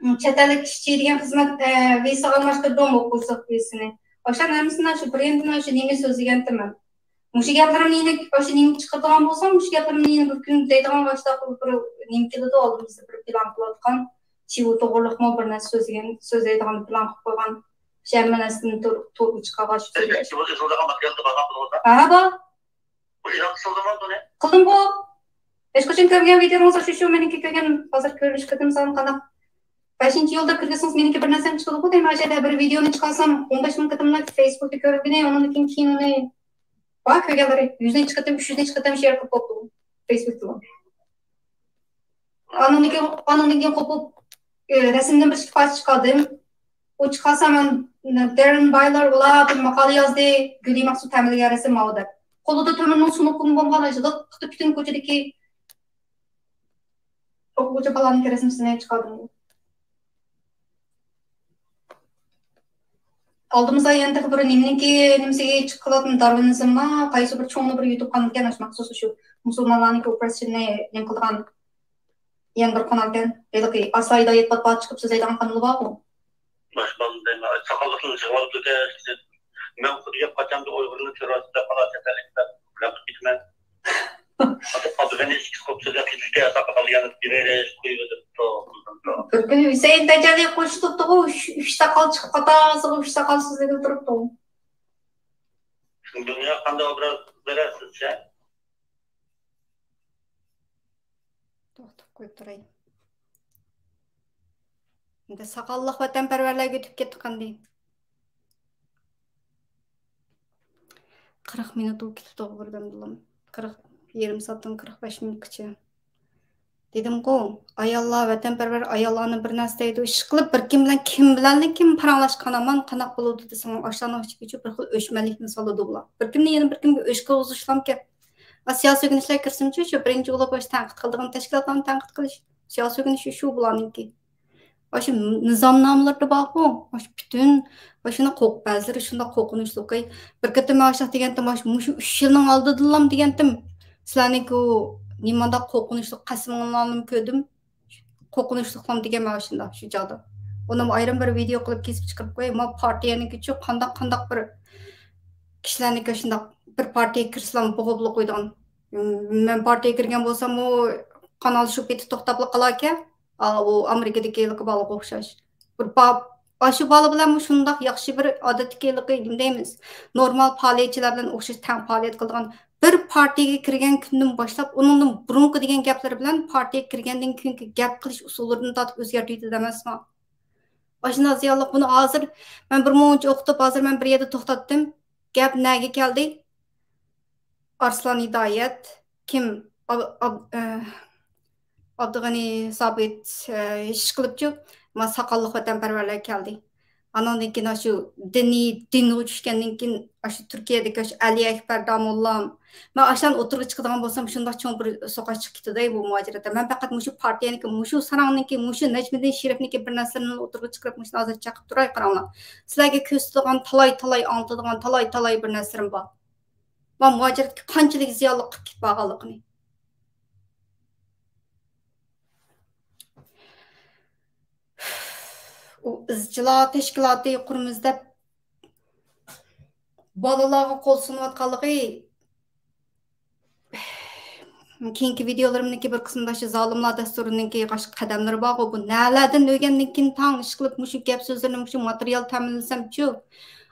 م، چەت ئەللىك ئىشچى دېگەن خىزمەت، ئە، ۋىزىسىغا ئالماشتۇردۇم، ئوقۇغۇچىلىق ۋىزىسىنى. ئاشۇ ھەممىسىنى شۇ بىرىنچىدىن شۇ نېمە سۆزلىگەنتىمەن. مۇشۇ گەپلىرىمنى يەنە ئاشۇ نېمە چىقىرىدىغان بولسام، مۇشۇ گەپلىرىمنى يەنە بىر كۈن دەيدىغان ئاشۇنداق بىر نېمە كېلىدۇ، ئالدىمىزدا بىر پىلان قىلىۋاتقان، شىۋا توغرۇلۇقمۇ بىر نەرسە سۆزلىگەن، سۆزلەيدىغان پىلان قىلىپ قويغان. شۇ ھەممە نەرسىنى تور، تورغا چىقارغان شۇ سۆزلەش. ھە، بار. بۇ ئېلان قىلدىمۇ بۇنى؟ قىلدىم بۇ. ھېچقاچان كۆرمىگەن ۋىدېئوڭىز شۇ، شۇ مېنىڭكى كۆرگەن ھازىر كۆرۈنۈش قېتىم سان قانداق؟ بەشىنچى يولدا كىرگۈزسىڭىز مېنىڭكى بىر نەرسەم چىقىدىغۇ دەيمەن. ئاشۇ يەردە بىر ۋىدېئونى چىقارسام، ئون بەش مىڭ قېتىملا فېيسبۇكتا كۆرۈلگىنى، ئۇنىڭدىن كېيىن، كېيىن ئۇنى بار كۆرگەنلىرى يۈز نەچچە قېتىم، ئۈچ يۈز نەچچە قېتىم شېئر قىلىپ بوپتۇ فېيسبۇكتىمۇ. ئانىڭدىن كېيىن، ئانىڭدىن كېيىن قوپۇپ، ئى، رەسىمدىن بىر ئىككى پارچە چىقاردىم. ئۇ چىقارسا مەن، دەررېن بايلار ئۇلار بىر ماقالە يازدى، گۈلى مەخسۇت ھەممىگە رەسىم ماۋۇ دەپ. قولىدا تۆمۈرنىڭ سۇنۇقىنى بولغان ئاشۇ لىق پۈتۈن كوچىدىكى ئوقۇغۇچى بالىنىڭكى رەسىمسىنى چىقاردىم. ئالدىمىزدا يەنە تېخى بىر نېمىنىڭكى، نېمىسىگە چىقىپ قالاتتىم، دارۋىنىزممۇ، قايسى بىر چوڭ بىر يۇتۇپ قالمىكەن، ئاشۇ مەخسۇس شۇ مۇسۇلمانلارنىڭكى ئوپېراتسىيىسىنى نېمە قىلىدىغان يەنە بىر قانالكەن. ھېلىقى ئاسا ھىدايەت پات-پات چىقىپ سۆزلەيدىغان قانىلى بارغۇ. باشقا بالىنى دەيمەن، ساقاللىقنى يىغىۋالىدۇكەن. مەن خۇددى گەپ قاچاندا ئۇيغۇرنى تېررورىست دەپ قالار، چەت ئەللىك دەپ بىلەن قىلىپ كېتىمەن. ئافغانىستان قوپسىزلىق كېتىشكە ساقال يەنە بېرىش قويۇۋېتىپتۇ. بىر كۈنى ھۈسەيىن تەجەللى قوشۇپ تۇرۇپتىغۇ، ئۈچ، ئۈچ ساقال چىقىپ قاتارسىغۇ، ئۈچ ساقال سۆزلىگىلى تۇرۇپتۇ. دۇنيا قانداق ئوبراز بېرەر سىزچە؟ توختاپ قويۇپ تۇراي. ئەمدى ساقاللىق ۋەتەنپەرۋەرلەرگە ئۆتۈپ كەتتۇق ئەمدى. قىرىق مىنۇت بولۇپ كېتىپتۇ بىردەمدىلا. قىرىق، يېرىم سائەتتىن قىرىق بەش مىنۇتقىچە. دېدىمغۇ، ئاياللار، ۋەتەنپەرۋەر ئاياللارنى بىر نەرسە دەيدۇ، ئىشقىلىپ بىر كىم بىلەن، كىم بىلەنلا كىم پاراڭلاشقان ھامان قانداق بولىدۇ دېسەڭ، ئاشۇلارنىڭ ئىچىگىچۇ بىر خىل ئۆچمەنلىكنى سالىدۇ بۇلار. بىر كىمنى يەنە بىر كىمگە ئۆچكە ئۇزۇشلامكەن. ئا، سىياسىي ئۆگىنىشلەر كىرسىمچۇ، شۇ بىرىنچى بولۇپ ئاشۇ تەنقىد قىلىدىغان تەشكىلاتلارنى تەنقىد قىلىش. سىياسىي ئۆگىنىش شۇ بۇلارنىڭكى. ئاشۇ نىزامنامىلىرىدا بارغۇ، ئاشۇ پۈتۈن، ئاشۇنداق قورق-، بەزىلىرى شۇنداق قورقۇنچلۇق. ئەي، بىر قېتىم مەن ئاشۇنداق دېگەنتىم، ئاشۇ، مۇشۇ ئۈچ يىلنىڭ ئالدىدىلا دېگەنتىم، سىلەرنىڭكى ئۇ نېمانداق قورقۇنچلۇق قەسىمىڭلارنىمۇ كۆردۈم. قورقۇنچلۇقلام دېگەن مانا شۇنداق شۇ چاغدا. ئۇنىمۇ ئايرىم بىر ۋىدېئو قىلىپ كېسىپ چىقىرىپ قوياي. ما پارتىيەنىڭكىچۇ قانداق، قانداق بىر كىشىلەرنىڭكى شۇنداق بىر پارتىيەگە كىرسىلا بوغۇپلا قويىدىغان. مەن پارتىيەگە كىرگەن بولسام، ئۇ قانال شۇ پېتى توختاپلا قالاركەن. ئا، ئۇ ئامېرىكىدىكى ھېلىقى بالىغا ئوخشاش. بىر با-، ئاشۇ بالا بىلەنمۇ شۇنداق ياخشى بىر ئادەتتىكى ھېلىقى نېمە دەيمىز، نورمال پائالىيەتچىلەر بىلەن ئوخشاش تەڭ پائالىيەت قىلىدىغان. بىر پارتىيەگە كىرگەن كۈندىن باشلاپ ئۇنىڭدىن بۇرۇنقى دېگەن گەپلىرى بىلەن پارتىيەگە كىرگەندىن كېيىنكى گەپ قىلىش ئۇسۇللىرىنى تارتىپ ئۆزگەرتىۋېتىدۇ ئەمەسمۇ؟ ئاشۇنداق زىيانلىق. بۇنى ھازىر مەن بىر مۇنچە ئوقۇتۇپ، ھازىر مەن بىر يەردە توختاتتىم. گەپ نەگە كەلدى؟ ئارسلان ھىدايەت، كىم؟ ئاب-، ئاب-، ئە، ئابدۇغېنى سابىت، ئە، ئىشقىلىپچۇ، ما ساقاللىق ۋەتەنپەرۋەرلەر كەلدى. ئاناندىن كېيىن ئاشۇ دىنىي، دىنغا چۈشكەندىن كېيىن ئاشۇ تۈركىيەدىكى ئاشۇ ئەلى ئەكبەر داموللام، مەن ئاشۇلارنى ئوتتۇرىغا چىقىدىغان بولسام، شۇنداق چوڭ بىر سوقاش چىقىپ كېتىدۇ بۇ مۇھاجىرەتتە. مەن پەقەت مۇشۇ پارتىيەنىڭكى، مۇشۇ ساراڭنىڭكى، مۇشۇ نەجمىدىن شېرىپنىڭكى بىر نەرسىلىرىنى ئوتتۇرىغا چىقىرىپ، مۇشۇنى ھازىر چاقىپ تۇراي، قاراڭلار. سىلەرگە كۆرسىتىدىغان، تالاي-تالاي ئاڭلىتىدىغان، تالاي-تالاي بىر نەرسىلىرىم بار. مانا مۇھاجىرەتكە قانچىلىك زىيانلىق قىلىپ كېتىپ بارغانلىقىنى. ئۇ ئىزچىلار تەشكىلاتى قۇرىمىز دەپ بالىلارغا قول سۇنۇۋاتقانلىقى، كېيىنكى ۋىدېئولىرىمنىڭكى بىر قىسمىدا شۇ زالىملار دەستۇرىنىڭكى قاش-، قەدەملىرى بارغۇ، بۇ نەلەردىن ئۆگەندىن كېيىن تاڭ ئىشقىلىپ مۇشۇ گەپ سۆزلىرىنى مۇشۇ ماتېرىيال تەمىنلىسەمچۇ،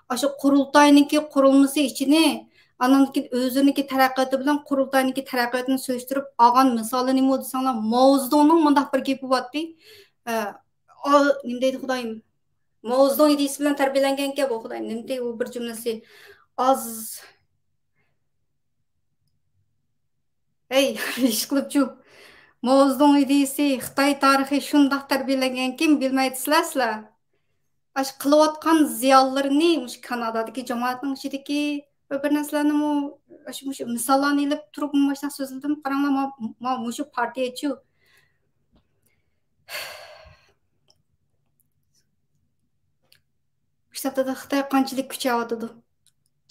ئاشۇ قۇرۇلتاينىڭكى قۇرۇلمىسى ئىچىنى، ئانىڭدىن كېيىن ئۆزىنىڭكى تەرەققىياتى بىلەن قۇرۇلتاينىڭكى تەرەققىياتىنى سۆزلەشتۈرۈپ ئالغان مىسالى نېمە دېسەڭلار، ماۋزېدۇڭنىڭ مۇنداق بىر گېپى بارتتى. ئە، ئا، نېمە دەيدۇ خۇدايىم؟ ماۋزېدۇڭ ئىدىيىسى بىلەن تەربىيەلەنگەنكەن بۇ خۇدايىم. نېمىدى ئۇ بىر جۈملىسى؟ ئاز. ھەي، ئىشقىلىپچۇ، ماۋزېدۇڭ ئىدىيىسى، خىتاي تارىخى شۇنداق تەربىيەلەنگەنكىن، بىلمەيتىسىلەر سىلەر. ئاشۇ قىلىۋاتقان زىيانلىرىنى مۇشۇ كانادادىكى جامائەتنىڭ ئىچىدىكى بىر، بىر نەرسىلەرنىمۇ، ئاشۇ، مۇشۇ مىساللارنى ئېلىپ تۇرۇپ مۇشۇنداق سۆزلىدىم. قاراڭلار، ما، ما، مۇشۇ پارتىيەچۇ. مۇشۇ ھەپتىدە خىتاي قانچىلىك كۈچەۋاتىدۇ؟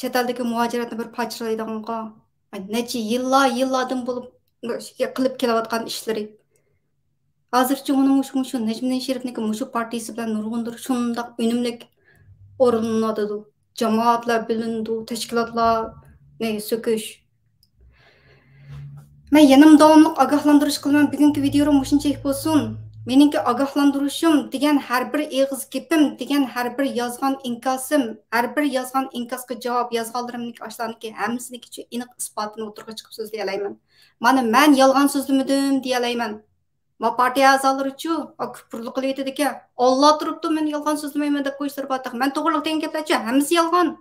چەت ئەلدىكى مۇھاجىرەتنى بىر پارچىلايدىغانغا، نەچچە يىللار، يىللاردىن بولۇپ قىلىپ كېلىۋاتقان ئىشلىرى. ھازىرچە ئۇنىڭ مۇشۇ، مۇشۇ نەجمىدىن شېرىپنىڭكى مۇشۇ پارتىيىسى بىلەن نۇرغۇندۇر شۇنداق ئۈنۈملۈك ئورۇنلىنىۋاتىدۇ. جامائەتلەر بۆلۈنىدۇ، تەشكىلاتلارنى سۆكۈش. مەن يەنىمۇ داۋاملىق ئاگاھلاندۇرۇش قىلىمەن، بۈگۈنكى ۋىدېيو مۇشۇنچىلىك بولسۇن. مېنىڭكى ئاگاھلاندۇرۇشۇم دېگەن ھەر بىر ئېغىز گېپىم، دېگەن ھەر بىر يازغان ئىنكاسىم، ھەر بىر يازغان ئىنكاسقا جاۋاب يازغانلىرىمنىڭكى ئاشۇلارنىڭكى ھەممىسىنىڭكى ئېنىق ئىسپاتىنى ئوتتۇرىغا چىقىپ سۆزلىيەلەيمەن. مانا مەن يالغان سۆزلىمىدىم دېيەلەيمەن. ما پارتىيە ئەزالىرىچۇ، ئا، كۇپۇرلۇق قىلىۋېتىدىكەن. ئاللا تۇرۇپتۇ، مەن يالغان سۆزلىمەيمەن دەپ قويۇشلىرى بار تېخى. مەن توغرىلىق دېگەن گەپلەرچۇ، ھەممىسى يالغان.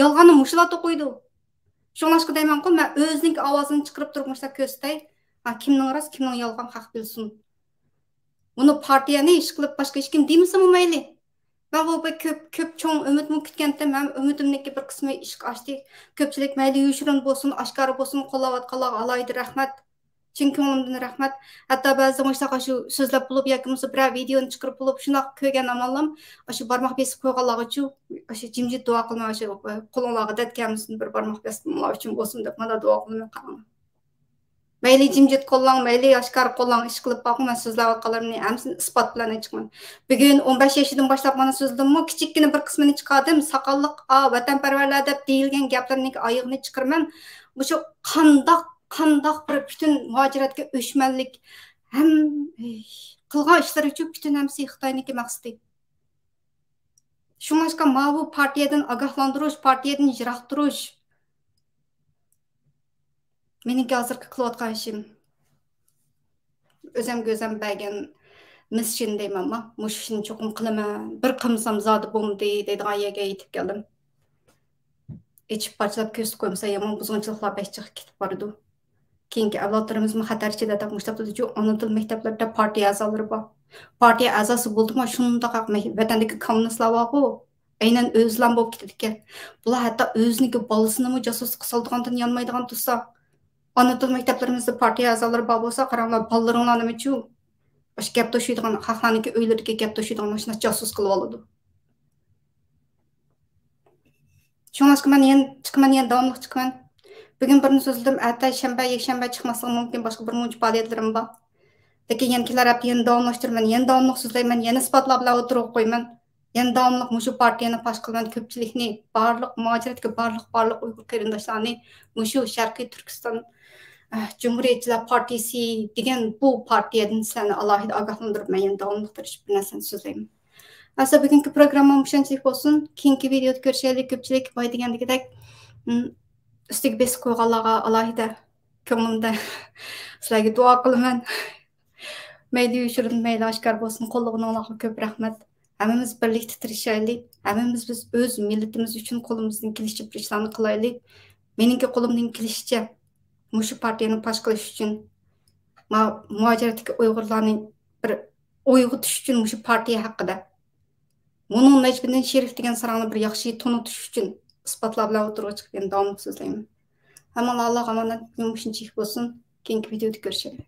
يالغاننى مۇشۇلار توقۇيدۇ. شۇڭلاشقا دەيمەنغۇ، مەن ئۆزىنىڭكى ئاۋازىنى چىقىرىپ تۇرۇپ مۇشۇنداق كۆرسىتەي. ھا، كىمنىڭ راست، كىمنىڭ يالغان، خەق بىلسۇن. بۇنى پارتىيەنى ئىشقىلىپ باشقا ھېچكىم دېمىسىمۇ مەيلى. مەن بۇ بىر كۆپ، كۆپ چوڭ ئۈمىدمۇ كۈتكەنتىم. ھەم ئۈمىدىمنىڭكى بىر قىسمى ئىشقا ئاشتى. كۆپچىلىك مەيلى يوشۇرۇن بولسۇن، ئاشكارا بولسۇن، قوللاۋاتقانلارغا ئالاھىدە رەھمەت. چىن كۆڭلۈمدىن رەھمەت. ھەتتا بەزىدە مۇشۇنداق ئاشۇ سۆزلەپ بولۇپ ياكى بولمىسا بىرەر ۋىدېونى چىقىرىپ بولۇپ، شۇنداق كۆرگەن ئاماللام ئاشۇ بارماق بېسىپ قويغانلارغىچۇ، ئاشۇ جىمجىت دۇئا قىلماي، ئاشۇ قولۇڭلارغا دەرد كەلمىسۇن، بىر بارماق بېسىپ ئۇلار ئۈچۈن بولسۇن دەپ مانا دۇئا قىلىمەن، قاراڭلار. مەيلى جىمجىت قوللاڭ، مەيلى ئاشكارا قوللاڭ، ئىش قىلىپ باقىڭ، مەن سۆزلەۋاتقانلىرىمنى ھەممىسىنى ئىسپات بىلەن ئېيتىمەن. بۈگۈن ئون بەش يېشىدىن باشلاپ مانا سۆزلىدىممۇ، كىچىككىنە بىر قىسمىنى چىقاردىم. ساقاللىق، ئا، ۋەتەنپەرۋەرلەر دەپ دېيىلگەن گەپلەرنىڭ ئايىغىنى چىقىرىمەن. مۇشۇ قانداق، قانداق بىر پۈتۈن مۇھاجىرەتكە ئۆچمەنلىك ھەم، ئېي، قىلغان ئىشلىرى ئۈچۈن پۈتۈن ھەممىسى خىتاينىڭكى مەقسىتى. شۇڭلاشقا ماۋۇ پارتىيەدىن ئاگاھلاندۇرۇش، پارتىيەدىن يىراق تۇرۇش. مېنىڭكى ھازىرقى قىلىۋاتقان ئىشىم. ئۆزەمگە ئۆزەم بەرگەن مىسسىيە دەيمەنما، مۇشۇ ئىشنى چوقۇم قىلىمەن، بىر قىلمىسام زادى بولمىدى دەيدىغان يەرگە يېتىپ كەلدىم. ئېچىپ پارچىلاپ كۆرسىتىپ قويمىسا يامان بۇزغۇنچىلىقلار بەك جىق كېتىپ بارىدۇ. كېيىنكى ئەۋلادلىرىمىزمۇ خەتەر ئىچىدە دەپ مۇشۇنداق دېدىچۇ، ئانا تىل مەكتەپلىرىدە پارتىيە ئەزالىرى بار. پارتىيە ئەزاسى بولدىمۇ شۇنداق ۋەتەندىكى كوممۇنىستلار بارغۇ، ئەينەن ئۆزلام بولۇپ كېتىدىكەن. بۇلار ھەتتا ئۆزىنىڭكى بالىسىنىمۇ جاسۇسلۇققا سالىدىغاندىن يانمايدىغان تۇرسا، ئانا تىل مەكتەپلىرىمىزدە پارتىيە ئەزالىرى بار بولسا، قاراڭلار، بالىلىرىڭلارنىمۇچۇ ئاشۇ گەپ توشۇيدىغان، خەقلەرنىڭكى ئۆيلىرىدىكى گەپ توشۇيدىغان ماشۇنداق جاسۇس قىلىۋالىدۇ. شۇڭلاشقا مەن يەنە چىقىمەن، يەنە داۋاملىق چىقىمەن. بۈگۈن بىرنى سۆزلىدىم، ئەتە شەنبە، يەكشەنبە چىقماسلىقى مۇمكىن، باشقا بىر مۇنچە پائالىيەتلىرىم بار. لېكىن يەنە كېلەر ھەپتە يەنە داۋاملاشتۇرىمەن، يەنە داۋاملىق سۆزلەيمەن، يەنە ئىسپاتلار بىلەن ئوتتۇرىغا قويىمەن. يەنە داۋاملىق مۇشۇ پارتىيەنى پاش قىلىمەن، كۆپچىلىكنى، بارلىق مۇھاجىرەتتىكى بارلىق، بارلىق ئۇيغۇر قېرىنداشلارنى مۇشۇ شەرقىي تۈركىستان، ئە، جۇمھۇرىيەتچىلەر پارتىيىسى دېگەن بۇ پارتىيەدىن سىلەرنى ئالاھىدە ئاگاھلاندۇرۇپ، مەن يەنە داۋاملىق تىرىشىپ بىر نەرسىنى سۆزلەيمەن. ئەسلى بۈگۈنكى پروگراممام مۇشۇنچىلىك بولسۇن. كېيىنكى ۋىدېودا كۆرۈشەيلى. كۆپچىلىك بايا دېگەندىكىدەك، ئىم، ئۈستىگە بېسىپ قويغانلارغا ئالاھىدە كۆڭلۈمدە سىلەرگە دۇئا قىلىمەن. مەيلى يوشۇرۇن، مەيلى ئاشكارا بولسۇن، قوللىغىنىڭلارغا كۆپ رەھمەت. ھەممىمىز بىرلىكتە تىرىشايلى. ھەممىمىز بىز ئۆز مىللىتىمىز ئۈچۈن قولىمىزدىن كېلىشىچە بىر ئىشلارنى قىلايلى. مېنىڭكى قولۇمدىن كېلىشىچە مۇشۇ پارتىيەنى پاش قىلىش ئۈچۈن، ما-، مۇھاجىرەتتىكى ئۇيغۇرلارنى بىر ئويغىتىش ئۈچۈن مۇشۇ پارتىيە ھەققىدە، مۇنۇ نەجمىدىن شېرىف دېگەن ساراڭنى بىر ياخشى تونۇتۇش ئۈچۈن ئىسپاتلار بىلەن ئوتتۇرىغا چىقىپ، يەنە داۋاملىق سۆزلەيمەن. ھەممىڭلارغا ئامانەت، بۈگۈن مۇشۇنچىلىك بولسۇن. كېيىنكى ۋىدېودا كۆرۈشەيلى.